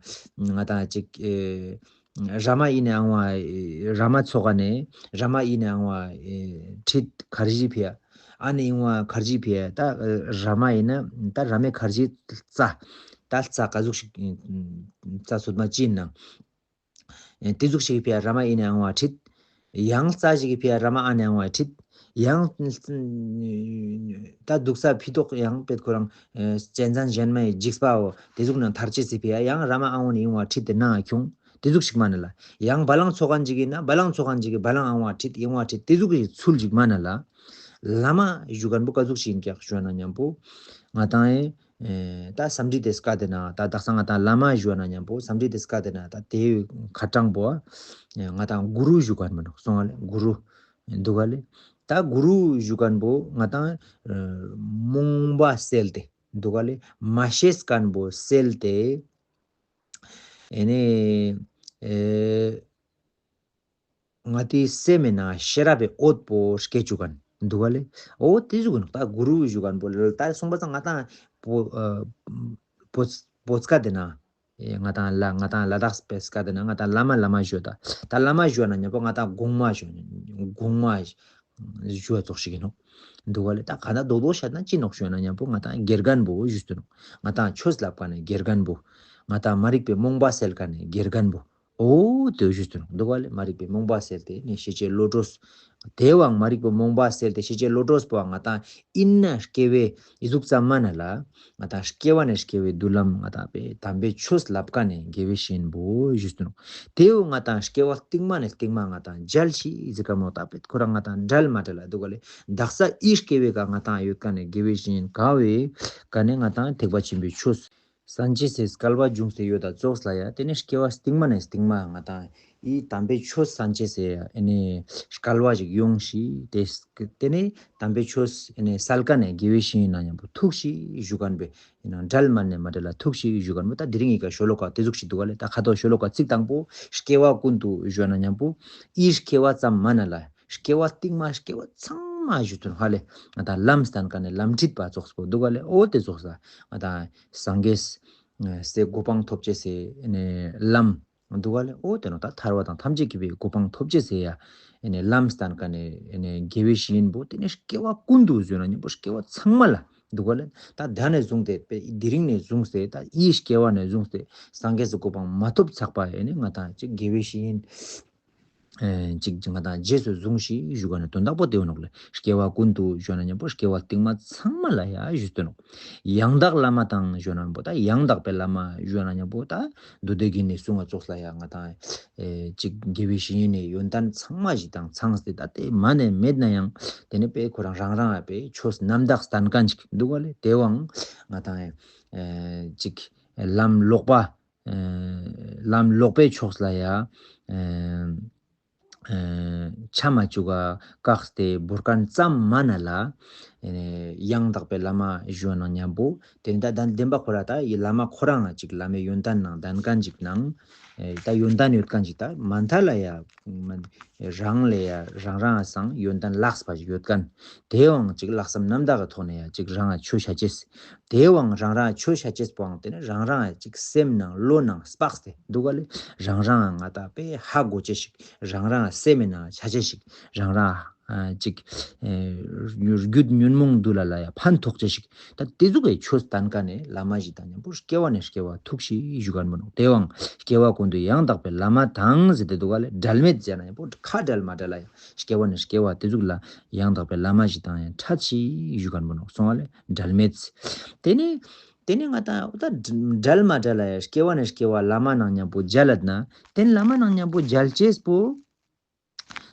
ང་ཏང་ཅིག་ཨེ། ར་མ་ཨི་ནས་ཨང་བ། ར་མ་ཚོ་ག་ནས་ར་མ་ཨི་ནས་ཨང་བ། ཁྲིད་གར་བཞི་ཕི་ཡ། ཨ་ནས་ཨང་བ་གར་བཞི་ཕི་ཡ། ད་ར་མ་ཨི་ན་ད་ར་མའི་གར་བཞི་རྩ། ད་རྩ་ག་ཟུག་ཞིག་རྩ་ཚོད་མ་ཅི་ན། དེ་ཟུག་ཞིག་ཕི་ཡ་ར་མ་ཨི་ནས་ཨང་བ་ཁྲིད། ཡང་རྩ་ཞིག་གི་ཕི་ཡ་ར་མ་ཨ་ནས་ཨང་བ་ཁྲིད། ཡང་ད་འདུག་ས་ཕི་ཏོག་ཡང་པེད་ཁོ་རང་གཅན་གཟན་གཞན་མའི་འཇིགས་པའོ་དེ་ཟུག་ནང་ཐར་ཅེས་སི་ཕི་ཡ་ཡང་ར་མ་ཨ་འོ་ནས་ཨང་བ་ཁྲིད་དེ་ནང་ཁྱོང་དེ་ཟུག་ཞིག་མ་ན་ལ། ཡང་བ་ལང་ཚོ་གན་ཅིག་ཡིན་ན་བ་ལང་ཚོ་གན་ཅིག་གི་བ་ལང་ཨང་བ་ཁྲིད་ཨང་བ་ཁྲིད་དེ་ཟུག་གི་ཚུལ་ཞིག་མ་ན་ལ། བླ་མ་ཞུ་མཁན་པོ་ག་ཟུག་ཞིག་ཡིན་ཀྱག་ཞུ་ན་མཉམ་པོ་ང་ཏང་ཨེ། ད་སམ་ཌི་དེ་སྐད་དེ་ན་ད་དག་ས་ང་ཏང་བླ་མ་ཞུ་ན་མཉམ་པོ་སམ་ཌི་དེ་སྐད་དེ་ན་ད་དེ་ཁ་གྲངས་པོ་ང་ཏང་གུ་རུ་ཞུ་གར་མི་འདུག་སོང་བ་ལེ། གུ་རུ་འདུག་ག་ལེ། ད་གུ་རུ་ཞུ་མཁན་པོ་ང་ཏང་རྨོངས་པ་སེལ་ཏེ་འདུག་ག་ལེ། མ་ཤེས་མཁན་པོ་སེལ་ཏེ་ཨེ་ནི་ཨེ། ང་ཏིའི་སེམས་མེད་ན་ཤེས་རབ་པའི་འོད་པོ་སྐྱེ་བཅུག་གན་འདུག་ག་ལེ། འོ་དེ་ཟུག་གི་ནོག་ད་གུ་རུ་ཞུ་གན་པོ་ལ་ད་སོང་པ་ཙང་ང་ཏང་པོ་པོ་པོ་སྐད་དེ་ན་ང་ཏང་ལ་ང་ཏང་ལ་དྭགས་པའི་སྐད་དེ་ན་ང་ཏང་བླ་མ་བླ་མ་ཞུ་ད་ད་བླ་མ་ཞུ་ན་མཉམ་པོ་ང་ཏང་གོང་མ་ཞུ་གོང་མ་ཞུ་བ་ཙོགས་ཤིག་ཡིན་ནོག་འདུག་ག་ལེ། ད་ག་ད་རྡོག་རྡོག་བཤད་ན་ཅི་ནོག་ཞུ་ན་མཉམ་པོ་ང་ཏང་དགེ་རྒན་པོ་ཞུ་ཏུ་ནོག་ང་ཏང་ཆོས་ལབ་ག་ནས་དགེ་རྒན་པོ་ང་ཏང་མ་རིག་པའི་རྨོངས་པ་སེལ་ག་ནས་དགེ་རྒན་པོ། འོ་དེ་ཞུ་ཚུལ་འདུག་ག་ལེ། མ་རིག་པའི་རྨོངས་པ་སེལ་ཏེ་ནི་ཤེས་བྱའི་བློ་གྲོས། དེ་བའང་མ་རིག་པའི་རྨོངས་པ་སེལ་ཏེ་ཤེས་བྱའི་བློ་གྲོས་པོའང་ང་ཏང་ཨིན་ན་སྐྱེ་བའི་ཨི་ཟུག་ཙམ་མ་ན་ལ། ང་ཏང་སྐྱེ་བ་ནས་སྐྱེ་བའི་མདུན་ལམ་ང་ཏང་པའི་དམ་པའི་ཆོས་ལབ་ཀ་ནས་དགེ་བའི་བཤེས་གཉེན་པོ་ཞུ་ཚུལ། དེ་བོ་ང་ཏང་སྐྱེ་བ་སྟིང་མ་ནས་སྟིང་མ་ང་ཏང་མཇལ་ཤི་ཟེར་ཀ་མོ་ད་པེད་ཁོ་རང་ང་ཏང་འབྲལ་མ་བྲལ་ལ་འདུག་ག་ལེ། དག་ས་ཨི་སྐྱེ་བའི་ཀ་ང་ཏང་ཡོད་ཀ་ནས་དགེ་བའི་བཤེས་གཉེན་ག་བའི་ཀ་ནས་ང་ཏང་ཐེག་པ་ཆེན་པོའི་ཆོས། སངས་རྒྱས་སི་སྐལ་བ་འབྱུང་སྟེ་ཡོད་ད་ཙོགས་ལ་ཡ་དེ་ནས་སྐྱེ་བ་སྟིང་མ་ནས་སྟིང་མ་ང་ཏང་ཨི་དམ་པའི་ཆོས་སངས་རྒྱས་སི་ཨེ་ནས་སྐལ་བ་ཞིག་ཡོང་ཤི་དེ་དེ་ནས་དམ་པའི་ཆོས་ཨེ་ནས་སལ་ཀ་ནས་དགེ་བའི་བཤེས་གཉེན་ན་མཉམ་པོ་ཐུག་ཤི་ཞུ་གན་པའི་ཨེ་ན་འབྲལ་མ་ནས་མ་འབྲལ་ལ་ཐུག་ཤི་ཞུ་གན་པོ་ད་དེ་རིང་ཨི་ཀ་ཤོ་ལོ་ཀ་དེ་ཟུག་ཤི་འདུག་ག་ལེ། ད་ཁ་ཐོག་ཤོ་ལོ་ཀ་ཚིག་དང་པོ་སྐྱེ་བ་ཀུན་ཏུ་ཞུ་ན་མཉམ་པོ་ཨི་སྐྱེ་བ་ཙམ་མ་ན་ལ། སྐྱེ་བ་སྟིང་མ་སྐྱེ་བ་ཚང་མ་ཞུ་དོན་ཧ་ལེ། ང་ཏང་ལམ་སྟན་ཀ་ནས་ལམ་ཁྲིད་པ་ཙོགས་པོ་འདུག་ག་ལེ། འོ་དེ་ཙོགས་ས་ང་ཏང་སངས་རྒྱས་སི་གོ་འཕང་ཐོབ་ཅེས་སི་ནས་ལམ་འདུག་ག་ལེ། འོ་དེ་ནོ་ད་ཐར་བ་དང་ཐམས་ཅད་མཁྱེན་པའི་གོ་འཕང་ཐོབ་ཅེས་སི་ཡ་ནས་ལམ་སྟན་ཀ་ནས་དགེ་བའི་བཤེས་གཉེན་པོ་དེ་ནས་སྐྱེ་བ་ཀུན་ཏུ་ཞུ་ན་མཉམ་པོ་སྐྱེ་བ་ཚང་མ་ལ་འདུག་ག་ལེ། ད་ད་ནས་བཟུང་སྟེ་དེ་རིང་ནས་བཟུང་སྟེ་ད་ཨི་སྐྱེ་བ་ནས་བཟུང་སྟེ་སངས་རྒྱས་སི་གོ་འཕང་མ་ཐོབ་ཚག་པ་ཡ་ནས་ང་ཏང་ཅིག་དགེ་བའི་བཤེས་གཉེན། ཨེ་ཅིག་ང་ཏང་རྗེས་སུ་བཟུང་ཞིག་ཞུ་ག་ནས་དོན་དག་པོ་དེ་བ་ནོག་ལེ། སྐྱེ་བ་ཀུན་ཏུ་ཞུ་ན་མཉམ་པོ་སྐྱེ་བ་སྟིང་མ་ཚང་མ་ལ་ཡ་ཞུ་དོན་ནོག། ཡང་དག་བླ་མ་དང་ཞུ་ན་མཉམ་པོ་ད་ཡང་དག་པའི་བླ་མ་ཞུ་ན་མཉམ་པོ་ད་མདོ་སྡེ་དགེ་འདུན་གསུང་བ་ཙོགས་ལ་ཡ་ང་ཏང་ཨེ་ཅིག་དགེ་བའི་བཤེས་གཉེན་ནི་ཡོན་ཏན་ཚང་མ་ཞིག་དང་ཚང་སྟེ་ད་དེ་མ་ནས་མེད་ན་ཡང་དེ་ནས་པེ་ཁོ་རང་རང་རང་ཨ་པེ་ཆོས་རྣམ་དག་སྟན་ཀ་ཅིག་འདུག་ག་ལེ། དེ་བའང་ང་ཏང་ཨེ་ཅིག་ལམ་ལོག་པ། ལམ་ལོག་པའི་ཕྱོགས་ལ་ཡ། ཆ་མ་བཅུག་ག་བཀག་སྟེ་བོར་མཁན་ཙམ་མ་ན་ལ། ཡང་དག་པའི་བླ་མ་ཞུ་ན་མཉམ་པོ་དེ་ནི་ད་ལྡན་པ་ཁོ་ར་ད་ཡི་བླ་མ་ཁོ་རང་ཅིག་བླ་མའི་ཡོན་ཏན་ནང་ལྡན་མཁན་ཅིག་ནང་། ད་ཡོན་ཏན་ཡོད་མཁན་ཅིག་ད་མ་མཐའ་ལ་ཡ། རང་ལས་ཡ་རང་རང་སང་ཡོན་ཏན་ལགས་པ་ཞིག་ཡོད་མཁན། དེའང་ཅིག་ལྷག་བསམ་རྣམ་དག་གི་ཐོག་ནས་ཡ་ཅིག་རང་ང་ཆོས་བྱ་ཅེས། དེའང་རང་རང་ཆོས་བྱ་ཅེས་པོའང་དེ་ནི་རང་རང་ཅིག་སེམས་ནང་བློ་ནང་སྤགས་ཏེ་འདུག་ག་ལེ། རང་རང་ང་ད་པེ་ཧ་གོ་ཅེས་ཤིག་རང་རང་སེམས་ནང་བྱ་ཅེས་ཤིག་རང་རང་ཅིག་རྒྱུད་ཉོན་མོངས་འདུལ་ལ་ལ་ཡ་ཕན་ཐོགས་ཅེས་ཤིག་ད་དེ་ཟུག་གི་ཆོས་བསྟན་ཀ་ནས་བླ་མ་ཞིག་དང་མཉམ་པོ་སྐྱེ་བ་ནས་སྐྱེ་བ་ཐུག་ཤིག་ཞུ་ག་མི་ནོག། དེའང་སྐྱེ་བ་ཀུན་ཏུ་ཡང་དག་པའི་བླ་མ་དང་ཟེར་ཏེ་འདུག་ག་ལེ། འབྲལ་མེད་ཟེར་ན་མཉམ་པོ་ཁ་འབྲལ་མ་འབྲལ་ལ་ཡ་སྐྱེ་བ་ནས་སྐྱེ་བ་དེ་ཟུག་ལ་ཡང་དག་པའི་བླ་མ་ཞིག་དང་ཡང་འཕྲད་ཤིག་ཞུ་ག་མི་ནོག་སོང་བ་ལེ། འབྲལ་མེད། དེ་ནས་དེ་ནས་ང་ད་ད་འབྲལ་མ་འབྲལ་ལ་ཡ་སྐྱེ་བ་ནས་སྐྱེ་བ་བླ་མ་ནང་མཉམ་པོ་མཇལ་ལ་ན་དེ་ནས་བླ་མ་ནང་མཉམ་པོ་མཇལ་ཅེས་པོ།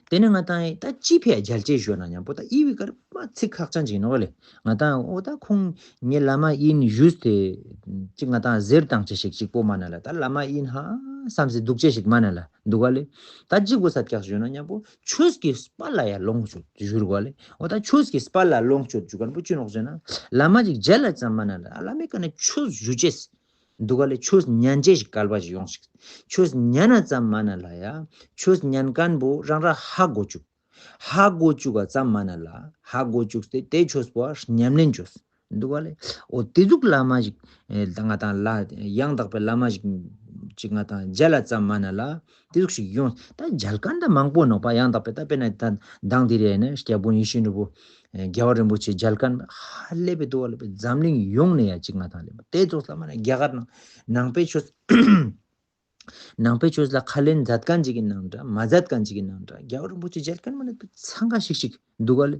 དེ་ནས་ང་ཏང་ད་ཅི་ཕི་ཡ་མཇལ་ཅེས་ཞུ་ན་མཉམ་པོ་ད་ཨི་བི་ཀར་མ་ཚིག་ཁག་ཅན་ཅིག་ནོག་ལེ། ང་ཏང་འོ་ད་ཁོང་ངའི་བླ་མ་ཨིན་ཞུས་ཏེ་ཅིག་ང་ཏང་ཟེར་བཏང་ཅེས་ཤིག་ཅིག་པོ་མ་ན་ལ། ད་བླ་མ་ཨིན་ཧ་བསམ་སེ་འདུག་ཅེས་ཤིག་མ་ན་ལ་འདུག་ག་ལེ། ད་ཅི་གོ་ས་ཀྱག་ཞུ་ན་མཉམ་པོ་ཆོས་ཀྱི་དཔལ་ལ་ཡ་ལོངས་སྤྱོད་ཞུ་རུ་ག་ལེ། འོ་ད་ཆོས་ཀྱི་དཔལ་ལ་ལོངས་སྤྱོད་ཞུ་མཁན་པོ་ཅི་ནོག་ཟེར་ན་བླ་མ་ཅིག་མཇལ་ལ་ཙམ་མ་ན་ལ་བླ་མའི་ཀ་ནས་ཆོས་ཞུ་ཅེས། འདུག་ག་ལེ། ཆོས་ཉན་ཅེས་ཤིག་སྐལ་པ་ཞིག་ཡོང་ཞིག་ཆོས་ཉན་ན་ཙམ་མ་ན་ལ་ཡ། ཆོས་ཉན་མཁན་པོ་རང་རང་ཧ་གོ་བཅུག་ཧ་གོ་བཅུག་ག་ཙམ་མ་ན་ལ་ཧ་གོ་བཅུག་སྟེ་དེ་ཆོས་པོ་ཉམས་ལེན་བཅོས། འདུག་ག་ལེ། འོ་དེ་ཟུག་བླ་མ་ཞིག་ཨེ་ད་ང་ཏང་ལ་ཡང་དག་པའི་བླ་མ་ཞིག་ ཅིག་ང་དང་མཇལ་ལ་ཙམ་མ་ན་ལ་དེ་ཟུག་ཞིག་ཡོང་། ད་མཇལ་མཁན་ད་མང་པོ་ནོག་པ། ཡང་དག་པའི་ད་དཔེར་ན་ད་མདང་དེ་རེད་ན་སྐྱབས་མགོན་ཡིད་བཞིན་ནོར་བུ་རྒྱལ་བ་རིན་པོ་ཆེ་མཇལ་མཁན་ཧ་ལས་པའི་འདུག་ག་ལས་པའི་འཛམ་གླིང་ཡོངས་ནས་ཡ་ཅིག་ང་དང་ལས་པ་དེ་ཙོགས་ལ་མ་ན་རྒྱ་གར་ནང་ནང་པའི་ཆོས་ནང་པའི་ཆོས་ལ་ཁས་ལེན་མཛད་མཁན་ཅིག་གི་ནང་འདྲ་མ་མཛད་མཁན་ཅིག་གི་ནང་འདྲ་རྒྱལ་བ་རིན་པོ་ཆེ་མཇལ་མཁན་མ་ནི་འཚང་ཁ་ཤིག་ཤིག་འདུག་ག་ལེ།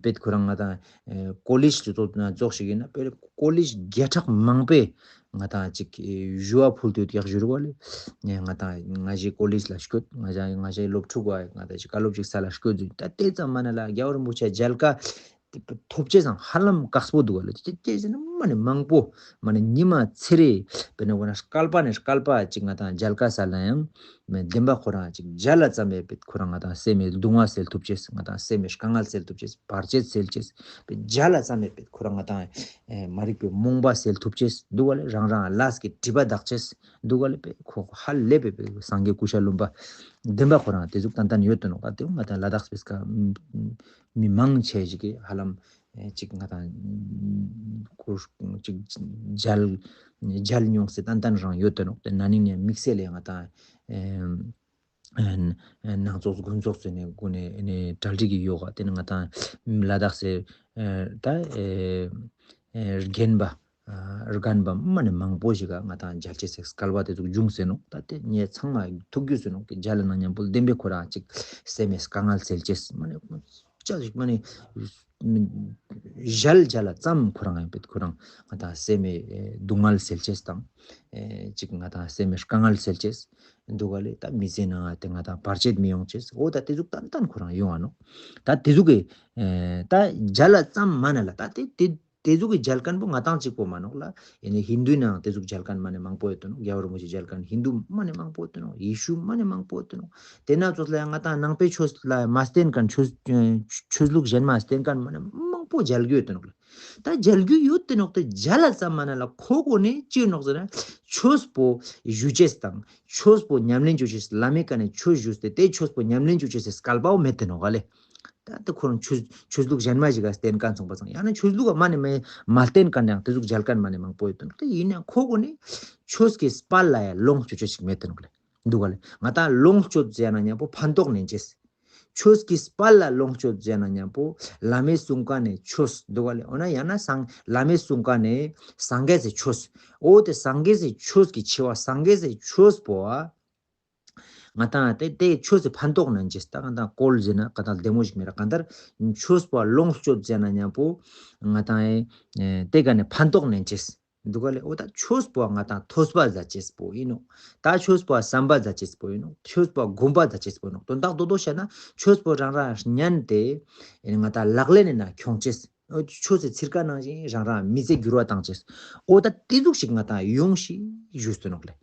པེད་ཁོ་རང་ང་དང་ཀོ་ལེཇ་ལ་ཙོགས་ན་ཙོགས་ཤིག་ཡིན་ན་པེད་ཀོ་ལེཇ་བརྒྱ་ཕྲག་མང་པོས་ང་དང་ཅིག་ཞུ་བ་ཕུལ་དུས་ཡག་ཞུ་རུ་ག་ལེ། ང་དང་ང་ཞའི་ཀོ་ལེཇ་ལ་སྐྱོད། ང་ཞ་ང་ཞའི་སློབ་ཕྲུག་ག་ང་དང་ཅིག་བཀའ་སློབ་ཅིག་ས་ལ་སྐྱོད་དུས་ད་དེ་ཙམ་མ་ན་ལ་རྒྱལ་བ་རིན་པོ་ཆེ་མཇལ་ཁ་ཐོབ་ཅེས་སང་ཧ་ལམ་དཀགས་པོ་འདུག་ག་ལེ། ཅི་ཅི་ཟེར་ན་མ་ནི་མང་པོ་མ་ནི་ཉི་མ་ཚེ་རེ་དཔེར་ན་འོ་ན་སྐལ་པ་ནས་སྐལ་པ་ཅིག་ང་དང་མཇལ་ཁ་ས་ལ་ཡང་མེ་བདེན་པ་ཁོ་རང་ཅིག་མཇལ་ལ་ཙམ་མེད་པའི་ཁོ་རང་ང་དང་སེམས་མེད་སྡུག་བསྔལ་སེལ་ཐུབ་ཅེས་ང་དང་སེམས་མེད་དཀའ་ངལ་སེལ་ཐུབ་ཅེས་བར་ཆད་སེལ་ཅེས་པའི་མཇལ་ལ་ཙམ་མེད་པའི་ཁོ་རང་ང་དང་མ་རིག་པའི་རྨོངས་པ་སེལ་ཐུབ་ཅེས་འདུག་ག་ལེ། རང་རང་ལས་ཀྱི་སྒྲིབ་པ་དག་ཅེས་འདུག་ག་ལེ། པའི་ཁོ་ཧ་ལས་པའི་པའི་སངས་རྒྱས་སྐུ་ཤ་ལུམ་པ་བདེན་པ་ཁོ་རང་དེ་ཟུག་ཏན་ཏན་ཡོད་དོ་ནོག་ག་དེ་ང་དང་ལ་དྭགས་སྤེས་ཀ་མི་མང་ཆེ་ཞིག་གིས་ཧ་ལམ་ཨེ་ཅིག་ང་དང་ཁུར་ཅིག་མཇལ་མཇལ་མྱོང་སྲིད་ཏན་ཏན་རང་ཡོད་དོ་ནོག་དེ་ན་ནིང་ནས་དམིགས་བསལ་ལས་ང་དང་ཨེ་ཨེ་ནང་ཚོགས་དགོན་ཚོགས་ཚོ་ནས་སྒོ་ནས་ཨེ་ནས་གྲ་སྒྲིག་གི་ཡོད་ག་དེ་ནི་ང་དང་ལ་དྭགས་སེ་ཨེ་ད་ཨེ་ཨེ་རྒན་པ་ཨ་རྒན་པ་མ་ནི་མང་པོ་ཞིག་ག་ང་དང་མཇལ་ཆེ་སེ་སྐལ་བ་དེ་ཚོ་འབྱུང་ཟེར་ནོག་ད་དེ་ངས་ཚང་མ་ཐུགས་རྒྱུས་ཟེར་ནོག་གི་མཇལ་ན་མཉམ་པོ་བདེན་པའི་ཁོ་རང་ཅིག་སེམས་མེད་དཀའ་ངལ་སེལ་ཅེས་མ་ནི་ཅག་ཅིག་མ་ནི་ཞལ་མཇལ་ལ་ཙམ་ཁོ་རང་ཡང་པེད་ཁོ་རང་ང་དང་སེམས་མེད་སྡུག་བསྔལ་སེལ་ཅེས་དང་ཨེ་ཅིག་ང་དང་སེམས་མེད་དཀའ་ངལ་སེལ་ཅེས་འདུག་ག་ལེ། ད་མི་ཚེ་ནང་དེ་ང་དང་བར་ཆད་མི་ཡོང་ཅེས་འོ་ད་དེ་ཟུག་ཏན་ཏན་ཁོ་རང་ཡོང་བ་ནོག་ད་དེ་ཟུག་གི་ཨེ་ད་མཇལ་ལ་ཙམ་མ་ན་ལ་ད་དེ་དེ་དེ་ཟུག་གི་མཇལ་མཁན་པོ་ང་དང་གཅིག་པོ་མ་ནོག་ལ། ཡིན་ནའི་ཧིན་དུའི་ནང་དེ་ཟུག་མཇལ་མཁན་མ་ནི་མང་པོ་ཡོད་དོ་ནོག་རྒྱལ་བ་རིན་པོ་ཆེ་མཇལ་མཁན་ཧིན་དུ་མ་ནི་མང་པོ་ཡོད་དོ་ནོག་ཡེ་ཤུ་མ་ནི་མང་པོ་ཡོད་དོ་ནོག་དེ་ན་ཚོ་ལ་ཡང་ང་དང་ནང་པའི་ཆོས་ལ་མ་བརྟེན་མཁན་ཆོས་ཆོས་ལུགས་གཞན་མ་བརྟེན་མཁན་མ་ནི་མང་པོ་མཇལ་རྒྱུ་ཡོད་དོ་ནོག་ལ། ད་མཇལ་རྒྱུ་ཡོད་དེ་ནོག་དེ་མཇལ་ལ་ཙམ་མ་ན་ལ་ཁོ་གོ་ནས་ཅི་ནོག་ཟེར་ན་ཆོས་པོ་ཞུ་ཅེས་དང་ཆོས་པོ་ཉམས་ལེན་བཅོ་ཅེས་བླ་མའི་ཀ་ནས་ཆོས་ཞུས་ཏེ་དེ་ཆོས་པོ་ཉམས་ལེན་བཅོ་ཅེས་སེ་སྐལ་པའོ་མེད་དེ་ནོག་ག་ལེ། ད་དེ་ཁོ་རང་ཆོས་ཆོས་ལུགས་གཞན་མ་ཞིག་ག་བརྟེན་མཁན་སོང་པ་སང་ཡང་ན་ཆོས་ལུགས་མ་ནས་མ་མ་བརྟེན་མཁན་ཡང་དེ་ཟུག་མཇལ་མཁན་མ་ནས་མང་པོ་ཡོད་དོ་ནོག་དེ་ཡིན་ཡང་ཁོ་གོ་ནས་ཆོས་ཀྱི་དཔལ་ལ་ཡང་ལོངས་སྤྱོད་ཅེས་ཤིག་མེད་དེ་ནོག་ལེ། འདུག་ག་ལེ། ང་དང་ལོངས་སྤྱོད་ཟེར་ན་མཉམ་པོ་ཕན་ཐོགས་ལེན་ཅེས། ཆོས་ཀྱི་དཔལ་ལ་ལོངས་སྤྱོད་ཟེར་ན་མཉམ་པོ་བླ་མའི་གསུང་ཀ་ནས་ཆོས་འདུག་ག་ལེ། འོ་ན་ཡང་ན་སང་བླ་མའི་གསུང་ཀ་ནས་སངས་རྒྱས་སི་ཆོས། འོ་དེ་སངས་རྒྱས་སི་ཆོས་ཀྱི་ཆེ་བ་སངས་རྒྱས་སི་ཆོས་པོ་ཨ། ང་དང་དེ་དེ་ཆོས་སི་ཕན་ཐོགས་ནན་ཅེས་ད་ང་དང་བཀོལ་ཟེར་ན་ང་དང་བདེ་མོ་ཞིག་མེད་ར་གང་ལྟར་ཆོས་པོ་ལོངས་སྤྱོད་ཟེར་ན་མཉམ་པོ་ང་དང་ཨེ་དེ་ཀ་ནས་ཕན་ཐོགས་ནན་ཅེས། འདུག་ག་ལེ། འོ་ད་ཆོས་པོ་ང་དང་ཐོས་པ་ཟ་ཅེས་པོ་ཡིན་ནོག་ད་ཆོས་པོ་བསམ་པ་ཟ་ཅེས་པོ་ཡིན་ནོག་ཆོས་པོ་སྒོམ་པ་ཟ་ཅེས་པོ་ཡིན་ནོག་དོན་དག་རྡོག་རྡོག་བཤད་ན་ཆོས་པོ་རང་རང་ཉན་ཏེ་ང་དང་ལག་ལེན་ནི་ན་ཁྱོང་ཅེས། འོ་ཆོས་སི་ཚིར་ཀ་ནང་བཞིན་རང་རང་མི་ཚེ་འགྱུར་བ་བཏང་ཅེས། འོ་ད་དེ་ཟུག་ཞིག་ང་དང་ཡོང་ཤིག་ཞུས་ཏེ་ནོག་ལེ།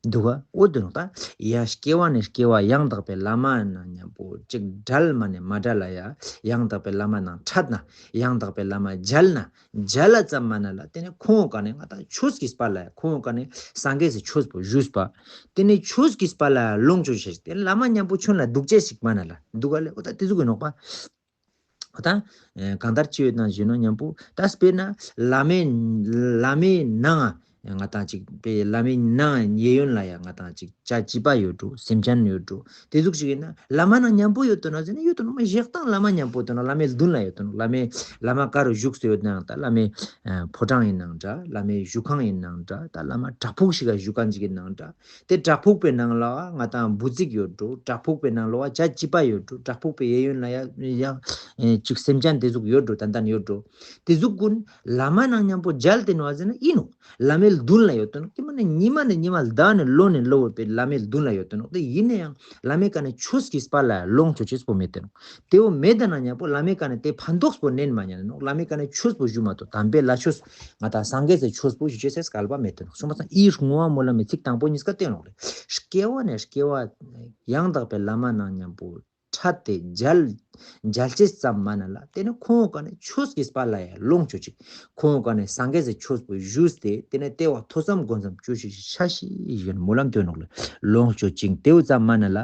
འདུག་ག་འོ་དེ་ནོག་ད་ཡ་སྐྱེ་བ་ནས་སྐྱེ་བ་ཡང་དག་པའི་བླ་མ་ནང་མཉམ་པོ་ཅིག་བྲལ་མ་ནས་མ་བྲལ་ལ་ཡ་ཡང་དག་པའི་བླ་མ་ནང་འཕྲད་ན་ཡང་དག་པའི་བླ་མ་མཇལ་ན། མཇལ་ལ་ཙམ་མ་ན་ལ་དེ་ནས་ཁོང་ཀ་ནས་ང་དང་ཆོས་ཀྱི་དཔལ་ལ་ཡ་ཁོང་ཀ་ནས་སངས་རྒྱས་སི་ཆོས་པོ་ཞུས་པ། དེ་ནས་ཆོས་ཀྱི་དཔལ་ལ་ལོངས་སྤྱོད་བྱེད་དེ་བླ་མ་མཉམ་པོ་ཁྱོད་ལ་འདུག་ཅེས་ཤིག་མ་ན་ལ་འདུག་ག་ལེ། འོ་ད་དེ་ཟུག་གི་ནོག་པ། འོ་ད་གང་ལྟར་ཅི་ཡོད་ན་ཞུས་ན་མཉམ་པོ་ད་དཔེར་ན་བླ་མའི་བླ་མའི་ནང་ང་དང་ཅིག་པའི་བླ་མའི་ནང་གཡས་གཡོན་ལ་ཡ་ང་དང་ཅིག་བྱ་བྱིས་པ་ཡོད་འགྲོ་སེམས་ཅན་ཡོད་འགྲོ་དེ་ཟུག་ཞིག་ཡིན་ན་བླ་མ་ནང་མཉམ་པོ་ཡོད་དོ་ན་ཟེར་ན་ཡོད་དོ་ནོག་མ་བཞག་སྟངས་བླ་མ་མཉམ་པོ་ཡོད་དོ་ནོག་བླ་མའི་མདུན་ལ་ཡོད་དོ་ནོག་བླ་མའི་བླ་མ་ག་རུ་བཞུགས་སུ་ཡོད་ནའང་ད་བླ་མའི་ཕོ་བྲང་ཡིན་ནའང་འདྲ་བླ་མའི་བཞུགས་ཁང་ཡིན་ནའང་འདྲ་ད་བླ་མ་བྲག་ཕུག་ཞིག་ག་བཞུགས་ཁང་ཅིག་ཡིན་ནའང་འདྲ། དེ་བྲག་ཕུག་པའི་ནང་ལ་ང་དང་འབུ་རྫིག་ཡོད་འགྲོ། བྲག་ཕུག་པའི་ནང་ལ་བ་བྱ་བྱིས་པ་ཡོད་འགྲོ། བྲག་ཕུག་པའི་གཡས་གཡོན་ལ་ཡ་ཡ་ཅིག་སེམས་ཅན་དེ་ཟུག་ཡོད་འགྲོ། ཏན་ཏན་ཡོད་འགྲོ། དེ་ཟུག་ཀུན་བླ་མ་ནང་མཉམ་པོ་མཇལ་ཏེ་ནོག་ཟེར་ན་ཡིན་ནོག་བླ་མའི་མདུན་ལ་ཡོད་དོ་ནོག་དེ་མ་ནི་ཉི་མ་ནས་ཉི་མ་ཟླ་ནས་ལོ་ནས་ལོ་བར་པའི་བླ་མའི་མདུན་ལ་ཡོད་དོ་ནོག་དེ་ཡིན་ན་ཡང་བླ་མའི་ཀ་ནས་ཆོས་ཀྱི་དཔལ་ལ་ལོངས་སྤྱོད་ཅེས་པོ་མེད་དེ་ནོག་དེ་བོ་མེད་དེ་ན་མཉམ་པོ་བླ་མའི་ཀ་ནས་དེ་ཕན་ཐོགས་པོ་ནན་མ་ཉན་ནོག་བླ་མའི་ཀ་ནས་ཆོས་པོ་ཞུ་མ་ཐུབ། དམ་པའི་ལ་ཆོས་ང་དང་སངས་རྒྱས་སི་ཆོས་པོ་ཞུ་ཅེས་སི་སྐལ་པ་མེད་དེ་ནོག་གསུངས་པ་སང་ཨི་བསྔོ་བ་སྨོན་ལམ་མི་ཚིག་དང་པོ་གཉིས་ཀ་བསྟན་ནོག་ལེ། སྐྱེ་བ་ནས་སྐྱེ་བ་ཡང་དག་པའི་བླ་མ་ནང་མཉམ་པོ་འཕྲད་དེ་མཇལ་མཇལ་ཅེས་ཙམ་མ་ན་ལ་དེ་ནི་ཁོང་ཀ་ནས་ཆོས་ཀྱི་དཔལ་ལ་ཡ་ལོངས་སྤྱོད་ཅིག་ཁོང་ཀ་ནས་སངས་རྒྱས་སི་ཆོས་པོ་ཞུས་ཏེ་དེ་ནས་ལྟེ་བ་ཐོས་བསམ་སྒོམ་གསུམ་བཅོས་ཤིག་ཤ་ཤི་ཡོན་སྨོན་ལམ་སྟོན་ནོག་ལེ། ལོངས་སྤྱོད་ཅིང་དེའུ་ཙམ་མ་ན་ལ།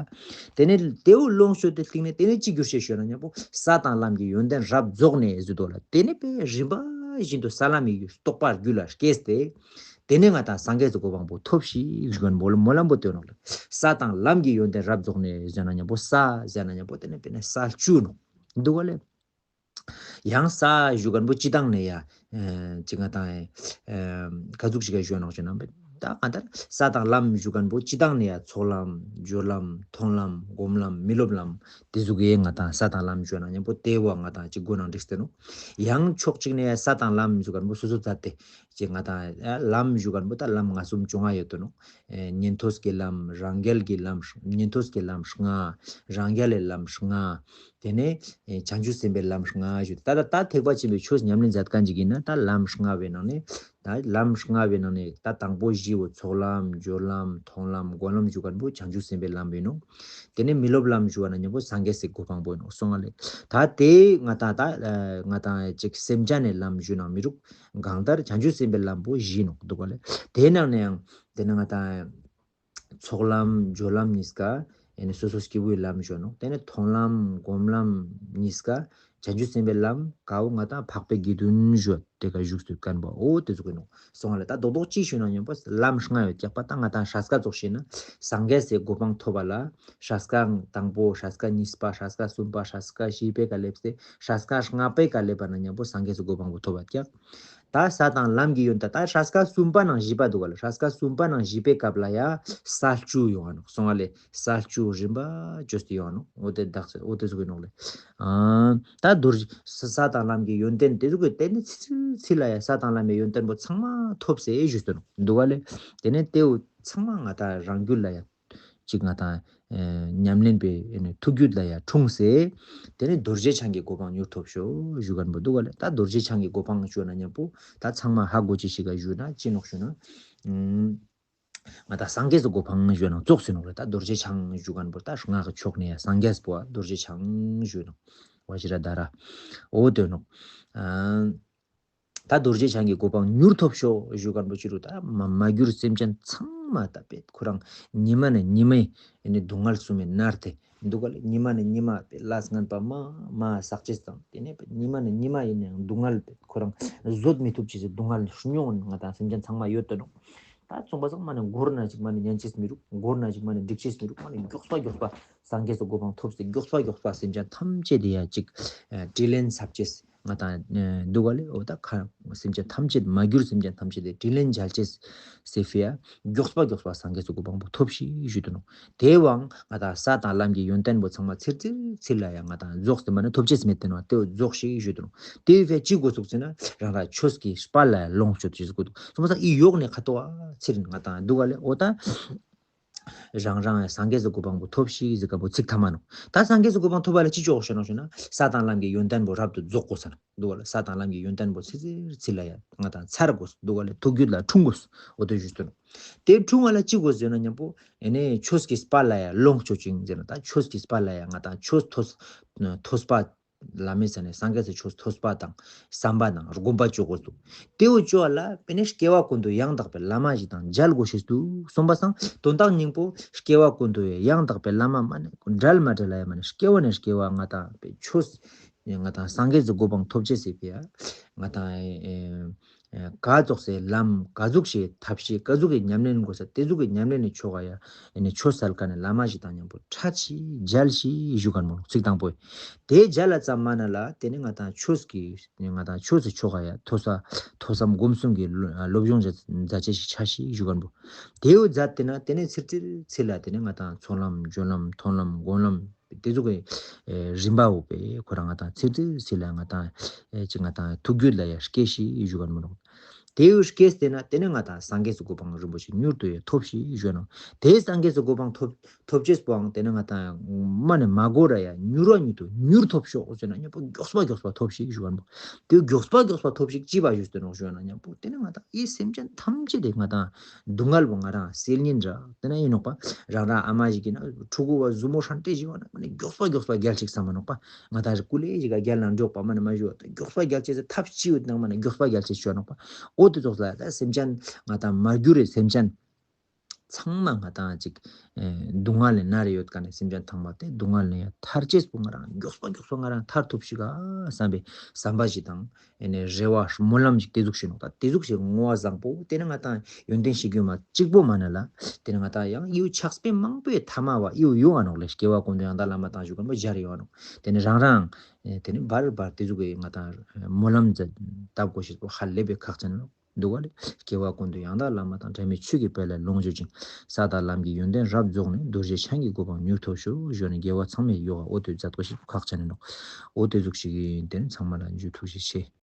དེ་ནས་དེའུ་ལོངས་སྤྱོད་དེ་སྟེང་ནས་དེ་ནས་ཅི་གྱུར་ཤེས་ཞུ་ན་མཉམ་པོ་ས་དང་ལམ་གྱི་ཡོན་ཏན་རབ་རྫོགས་ནས་ཟེར་དོ་ལ་དེ་ནས་པའི་རིམ་པ་བཞིན་དུ་ས་ལམ་ཡི་རྟོགས་པ་རྒྱུད་ལ་སྐྱེས་ཏེ། དེ་ནས་ང་དང་སངས་རྒྱས་སུ་གོ་འཕང་པོ་ཐོབ་ཤིག་ཞུ་གན་སྨོན་ལམ་སྨོན་ལམ་པོ་བཏོན་ནོག་ལེ། ས་དང་ལམ་གྱི་ཡོན་ཏན་རབ་རྫོགས་ནས་ཟེར་ན་མཉམ་པོ་ས་ཟེར་ན་མཉམ་པོ་དེ་ནས་དཔེར་ན་ས་བཅུ་ནོག་འདུག་ག་ལེ། ཡང་ས་ཞུ་གན་པོ་སྤྱི་བཏང་ནས་ཡ། ཅི་ང་དང་ག་ཟུག་ཞིག་ག་ཞུ་ནོག་ཞུ་ན། ད་གང་ལྟར་ས་དང་ལམ་ཞུ་གན་པོ་སྤྱི་བཏང་ནས་ཡ་ཚོགས་ལམ་སྦྱོར་ལམ་མཐོང་ལམ་སྒོམ་ལམ་མི་སློབ་ལམ་དེ་ཟུག་གི་ང་དང་ས་དང་ལམ་ཞུ་ན་མཉམ་པོ་དེ་བ་ང་དང་ཅིག་གོ་ནང་འགྲིག་སྟེ་ནོག། ཡང་ཕྱོགས་གཅིག་ནས་ཡ་ས་དང་ལམ་ཞུ་གན་པོ་སོ་སོ་ཛད་དེ་ཅིག་ང་དང་ལམ་ཞུ་གན་པོ་ད་ལམ་ལྔ་གསུམ་བཅོ་ལྔ་ཡོད་དོ་ནོག། ཉན་ཐོས་ཀྱི་ལམ་རང་རྒྱལ་གྱི་ལམ་ཉན་ཐོས་ཀྱི་ལམ་ལྔ། རང་རྒྱལ་ལས་ལམ་ལྔ། དེ་ནས་ཨེ་བྱང་ཆུབ་སེམས་དཔའི་ལམ་ལྔ་ཞུ། ད་ད་ད་ཐེག་པ་ཆེན་པོའི་ཆོས་ཉམས་ལེན་མཛད་མཁན་ཅིག་ཡིན་ན་ད་ལམ་ལྔ་བའི་ནང་ནས་ད་ལམ་ལྔ་བའི་ནང་ནས་ད་དང་པོ་བཞི་བོ་ཚོགས་ལམ་སྦྱོར་ལམ་མཐོང་ལམ་སྒོམ་ལམ་ཞུ་མཁན་པོ་བྱང་ཆུབ་སེམས་དཔའི་ལམ་ཡིན་ནོག། དེ་ནས་མི་སློབ་ལམ་ཞུ་བ་ན་མཉམ་པོ་སངས་རྒྱས་སའི་གོ་འཕང་པོ་ཡིན་ནོག་གསུང་བ་ལས། ད་དེ་ང་དང་ད་ང་དང་ཅིག་སེམས་ཅན་ནས་ལམ་ཞུ་ན་མི་རུག། གང་ལྟར་བྱང་ཆུབ་སེམས་དཔའི་ལམ་པོ་བཞི་ནོག་འདུག་ག་ལེ། དེའི་ནང་ནས་ཡང་དེ་ནས་ང་དང་ཚོགས་ལམ་སྦྱོར་ལམ་གཉིས་ཀ་ཨེ་ནི་སོ་སོ་སྐྱེ་བོའི་ལམ་ཞུ་ནོག། དེ་ནས་མཐོང་ལམ་སྒོམ་ལམ་གཉིས་ཀ་བྱང་ཆུབ་སེམས་དཔའི་ལམ་ག་བོ་ང་དང་འཕགས་པའི་དགེ་འདུན་ཞུ་དེ་ཀ་བཞུགས་སུ་བཀན་པ་འོ་དེ་ཟུག་གི་ནོག་གསུང་བ་ལས། ད་རྡོག་རྡོག་གཅིག་ཞུ་ན་མཉམ་པོ་ལམ་ལྔ་ཡོད་ཀྱག་པ། ད་ང་དང་སྲས་ཀ་ཙོགས་ཤེ་ན་སངས་རྒྱས་སའི་གོ་འཕང་ཐོབ་པ་ལ་སྲས་ཀ་དང་པོ་སྲས་ཀ་གཉིས་པ་སྲས་ཀ་གསུམ་པ་སྲས་ཀ་བཞི་པའི་ཀ་སླེབས་ཏེ་སྲས་ཀ་ལྔ་པའི་ཀ་སླེབས་པ་ན་མཉམ་པོ་སངས་རྒྱས་སའི་གོ་འཕང་པོ་ཐོབ་པ་ཀྱག། ད་ས་དང་ལམ་གྱི་ཡོན་ཏན་ད་སྲས་ཀ་གསུམ་པ་ནང་བཞི་པ་འདུག་ག་ལེ། སྲས་ཀ་གསུམ་པ་ནང་བཞི་པའི་སྐབས་ལ་ཡ་ས་བཅུ་ཡོང་བ་ནོག་གསུང་བ་ལས། ས་བཅུ་རིམ་པ་བཅོས་ཏེ་ཡོང་བ་ནོག། འོ་དེ་དག་ས་འོ་དེ་ཟུག་གི་ནོག་ལེ། ཨ་ད་རྡོ་རྗེ་ས་ས་དང་ལམ་གྱི་ཡོན་ཏན་དེ་ཟུག་གི་དེ་ནི་ཚི་ཚི་ཚི་ལ་ཡ་ས་དང་ལམ་གྱི་ཡོན་ཏན་པོ་ཚང་མ་ཐོབ་སེ་ཞུས་ཏེ་ནོག་འདུག་ག་ལེ། དེ་ནས་དེའུ་ཚང་མ་ང་དང་རང་རྒྱུད་ལ་ཡ། གཅིག་ང་དང་ཨེ་ཉམས་ལེན་པའི་ཨེ་ནི་ཐུགས་རྒྱུད་ལ་ཡང་འཁྲུངས་སེ། དེ་ནས་རྡོ་རྗེ་འཆང་གི་གོ་འཕང་མྱུར་ཐོབ་ཤོག་ཞུ་གན་པོ་འདུག་ག་ལེ། ད་རྡོ་རྗེ་འཆང་གི་གོ་འཕང་ཞུ་ན་མཉམ་པོ་ད་ཚང་མ་ཧ་གོ་ཅི་ཞིག་ག་ཞུ་ན་ཅི་ནོག་ཞུ་ན། ཨུམ། ང་ད་སངས་རྒྱས་སུ་གོ་འཕང་ཞུ་ན་ཙོགས་སུ་ནོག་ལེ། ད་རྡོ་རྗེ་འཆང་ཞུ་གན་པོ་ད་སྔགས་ཀྱི་ཕྱོགས་ནས་སངས་རྒྱས་པོ་རྡོ་རྗེ་འཆང་ཞུ་ནོག། ཝ་ཤི་ར་དྷ་ར། འོ་དེ་ནོག། ཨ། ད་རྡོ་རྗེ་འཆང་གི་གོ་འཕང་མྱུར་ཐོབ་ཤོག་ཞུ་གན་པོ་ཅི་རུ་ད་མ་མ་གྱུར་སེམས་ཅན་ཚང་མ་ད་པེ་ཁོ་རང་ཉི་མ་ནས་ཉི་མའི་ཨེ་ནི་སྡུག་བསྔལ་གསུམ་མི་མནར་ཏེ་འདུག་ག་ལེ། ཉི་མ་ནས་ཉི་མ་པེ་ལས་ངན་པ་མ་མ་བསགས་ཅེས་དང་དེ་ནས་པེ་ཉི་མ་ནས་ཉི་མ་ཡིན་ནའང་སྡུག་བསྔལ་པེ་ཁོ་རང་བཟོད་མི་ཐུབ་ཅེས་སི་སྡུག་བསྔལ་མྱོང་ང་དང་སེམས་ཅན་ཚང་མ་ཡོད་དོ་ནོག། ད་ཚོང་པ་ཚང་མ་ནས་འགོར་ན་ཅིག་མ་ནས་ཉན་ཅེས་མི་རུག། འགོར་ན་ཅིག་མ་ནས་འགྲིག་ཅེས་མི་རུག། མ་ནས་མགྱོགས་པ་མགྱོགས་པ་སངས་རྒྱས་སུ་གོ་འཕང་ཐོབ་སྟེ་མགྱོགས་པ་མགྱོགས་པ་སེམས་ཅན་ཐམས་ཅད་དེ་ཡ་ཅིག་དྲིན་ལན་འཚབ་ཅེས། ང་དང་འདུག་ག་ལེ། འོ་ད་ཁ་སེམས་ཅན་ཐམས་ཅད་མ་གྱུར་སེམས་ཅན་ཐམས་ཅད་དེ་དྲིན་ལན་འཇལ་ཅེས་སེ་ཕི་ཡ་མགྱོགས་པ་མགྱོགས་པ་སངས་རྒྱས་སུ་གོ་འཕང་པོ་ཐོབ་ཤིག་ཞུ་དུ་ནོ། དེ་བའང་ང་དང་ས་དང་ལམ་གྱི་ཡོན་ཏན་པོ་ཚང་མ་ཚིར་ཚིར་ཚིར་ལ་ཡང་ང་དང་རྫོགས་ཏེ་མ་ནི་ཐོབ་ཅེས་མེད་དེ་ནོ། དེ་རྫོགས་ཤིག་ཞུ་དུ་ནོ། དེ་བས་ཅི་དགོས་ཚུགས་ཟེར་ན་རང་རང་ཆོས་ཀྱི་དཔལ་ལ་ཡང་ལོངས་སྤྱོད་ཅེས་དགོས་འདུག། སོང་ཙང་ཨི་ཡོག་ནས་ཁ་ཏོ་ཨ་ཚིར་ང་དང་འདུག་ག་ལེ། འོ་ད། རང་རང་སངས་རྒྱས་སུ་གོ་འཕང་པོ་ཐོབ་ཤིག་ཟེར་མཁན་པོ་ཚིག་ཐ་མ་ནོ། ད་སངས་རྒྱས་སུ་གོ་འཕང་ཐོབ་པ་ལ་ཅི་ལྕོགས་ཤོད་ནོ་ཞུ་ན་ས་དང་ལམ་གྱི་ཡོན་ཏན་པོ་རབ་ཏུ་རྫོགས་དགོས་ས་ནོ་འདུག་ག་ལེ། ས་དང་ལམ་གྱི་ཡོན་ཏན་པོ་ཚིར་ཚིར་ཚིར་ལ་ཡ་ང་དང་ཚར་དགོས་འདུག་ག་ལེ། ཐུགས་རྒྱུད་ལ་འཁྲུངས་དགོས། འོ་དེ་ཞུས་སོ་ནོ། དེ་འཁྲུངས་པ་ལ་ཅི་དགོས་ཟེར་ན་མཉམ་པོ་ཨེ་ནས་ཆོས་ཀྱི་དཔལ་ལ་ཡ་ལོངས་སྤྱོད་ཅིང་ཟེར་ན་ད་ཆོས་ཀྱི་དཔལ་ལ་ཡ་ང་དང་ཆོས་ཐོས་ཐོས་པ། བླ་མའི་ས་ནས་སངས་རྒྱས་སུ་ཆོས་ཐོས་པ་དང་བསམ་པ་དང་སྒོམ་པ་བཅོ་དགོས་འདུག། དེའུ་བཅོ་བ་ལ་དཔེར་ན་སྐྱེ་བ་ཀུན་ཏུ་ཡང་དག་པའི་བླ་མ་ཞིག་དང་མཇལ་དགོས་ཤེས་འདུག་གསུངས་པ་སང་དོན་དག་སྙིང་པོ་སྐྱེ་བ་ཀུན་ཏུ་ཡང་དག་པའི་བླ་མ་མ་ནི་འབྲལ་མ་འབྲལ་ལ་ཡ་མ་ནི་སྐྱེ་བ་ནས་སྐྱེ་བ་ང་དང་པའི་ཆོས་ང་དང་སངས་རྒྱས་སུ་གོ་འཕང་ཐོབ་ཅེས་སི་ཕི་ཡ་ང་དང་ཨེ། ག་ཙོགས་སེ་ལམ་ག་ཟུག་ཞིག་ཐབས་ཤེས་ག་ཟུག་གི་ཉམས་ལེན་དགོས་ས་དེ་ཟུག་གི་ཉམས་ལེན་ནི་ཆོ་ག་ཡ་ཨེ་ནི་ཆོས་སལ་ཀ་ནས་བླ་མ་ཞིག་དང་མཉམ་པོ་ཁྲ་ཆི་མཇལ་ཤི་ཞུ་ག་མོ་ཚིག་དང་པོ། དེ་མཇལ་ལ་ཙམ་མ་ན་ལ་དེ་ནི་ང་དང་ཆོས་ཀྱི་ང་དང་ཆོས་སི་ཆོ་ག་ཡ་ཐོས་ས་ཐོས་བསམ་སྒོམ་གསུམ་གྱི་སློབ་སྦྱོང་མཛད་ཅེས་ཤིག་ཆ་ཤི་ཞུ་ག་མོ། དེའུ་མཛད་དེ་ན་དེ་ནི་ཚིར་ཚིར་ཚིར་ལ་དེ་ནི་ང་དང་ཚོགས་ལམ་སྦྱོར་ལམ་མཐོང་ལམ་སྒོམ་ལམ། དེ་ཚོ་གི་རིམ་པ་འོ་པས་ཁོ་རང་ང་དང་ཚིག་ཚིག་ཚིག་ལ་ང་དང་ཅི་ང་དང་ཐུགས་རྒྱུད་ལ་ཡ་སྐྱེ་ཤི་ཞུ་ག་མི་རུང་། དེ་ཡུ་སྐྱེས་ཏེ་ན་དེ་ནས་ང་དང་སངས་རྒྱས་སུ་གོ་འཕང་རིན་པོ་ཆེ་མྱུར་དུ་ཡ་ཐོབ་ཤི་ཞུ་ནོ། དེ་སངས་རྒྱས་སུ་གོ་འཕང་ཐོབ་ཐོབ་ཅེས་པོའང་དེ་ནས་ང་དང་མ་ནས་མ་གོ་ར་ཡ་མྱུར་བ་མྱུར་དུ་མྱུར་ཐོབ་ཤོག་ཟེར་ན་མཉམ་པོ་མགྱོགས་པ་མགྱོགས་པ་ཐོབ་ཤིག་ཞུ་ག་མི་རུང་། དེ་མགྱོགས་པ་མགྱོགས་པ་ཐོབ་ཤིག་ཅི་བ་ཞུ་ཟེར་ནོ་ཞུ་ན་མཉམ་པོ་དེ་ནས་ང་དང་ཨི་སེམས་ཅན་ཐམས་ཅད་དེ་ང་དང་སྡུག་བསྔལ་བོ་ང་རང་སེལ་ཉིན་ར་དེ་ན་ཡིན་ནོག་པ། རང་རང་ཨ་མ་ཞིག་གིས་ན་ཕྲུ་གུ་བ་ཟུ་མོ་ཧྲན་ཏེ་ཞིག་བ་ན་མ་ནི་མགྱོགས་པ་མགྱོགས་པ་རྒྱལ་ཅིག་བསམ་མ་ནོག་པ། ང་དང་རི་ཀུ་ལེ་ཞིག་ག་རྒྱལ་ན་འགྲོགས་པ་མ་ནི་མ་ཞུ་བ་ད་མགྱོགས་པ་རྒྱལ་ཅེས་སི་ཐབས་ཅི་ཡོད་ནང་མ་ནི་མགྱོགས་པ་རྒྱལ་ཅེས་ཞུ་ནོག་པ། འོ་དེ་ཙོགས་ལ་ད་སེམས་ཅན་ང་དང་མ་གྱུར་རེ་སེམས་ཅན། ཚང་མ་ང་ཏང་ཅིག་ཨེ་སྡུག་བསྔལ་ལས་མནར་ཡོད་མཁན་ནི་སེམས་ཅན་ཚང་མ་དེ་སྡུག་བསྔལ་ལས་ཡང་ཐར་ཅེས་པོ་ང་རང་མགྱོགས་པ་མགྱོགས་པ་ང་རང་ཐར་ཐུབ་ཤིག་ག་བསམ་པའི་བསམ་པ་ཞིག་དང་། ཨེ་ནས་རེ་བ་སྨོན་ལམ་ཞིག་དེ་ཟུག་ཞིག་ནོག་ད་དེ་ཟུག་ཞིག་བསྔོ་བ་བཟང་པོ་དེ་ནི་ང་ཏང་ཡོན་ཏན་ཞིག་ཡོད་མ་གཅིག་པོ་མ་ན་ལ། དེ་ནི་ང་ཏང་ཡང་ཡིའུ་ཕྱག་དཔེ་མང་པོའི་ཐ་མ་བ་ཡིའུ་ཡོང་ང་ནོག་ལེ། སྐྱེ་བ་ཀུན་ཏུ་ཡང་དག་བླ་མ་དང་བཞུགས་མཁན་པོ་སྦྱར་ཡོང་ང་ནོག་དེ་ནི་རང་རང་ཨེ་དེ་ནི་བར་བར་དེ་ཟུག་གི་ང་ཏང་སྨོན་ལམ་མཛད་བཏབ་དགོས་ཤེས་པོ་ཧ་ལས་པའི་ཁག་ཅན་ནོག་འདུག་ག་ལེ། སྐྱེ་བ་ཀུན་ཏུ་ཡང་དག་བླ་མ་དང་། འབྲལ་མེད་ཆོས་ཀྱི་དཔལ་ལ་ལོངས་སྤྱོད་ཅིང་། ས་དང་ལམ་གྱི་ཡོན་ཏན་རབ་རྫོགས་ནས། རྡོ་རྗེ་འཆང་གི་གོ་འཕང་མྱུར་ཐོབ་ཤོག་ཞུ་ནས་དགེ་བ་ཚང་མས་ཡོ་ག་འོ་དེ་མཛད་དགོས་ཤེས་པོ་ཁག་ཅན་ནོག་འོ་དེ་ཟུག་ཞིག་ཡིན། དེ་ནི་ཚང་མ་ལ་འཇུ་ཐུགས་རྗེ་ཆེ།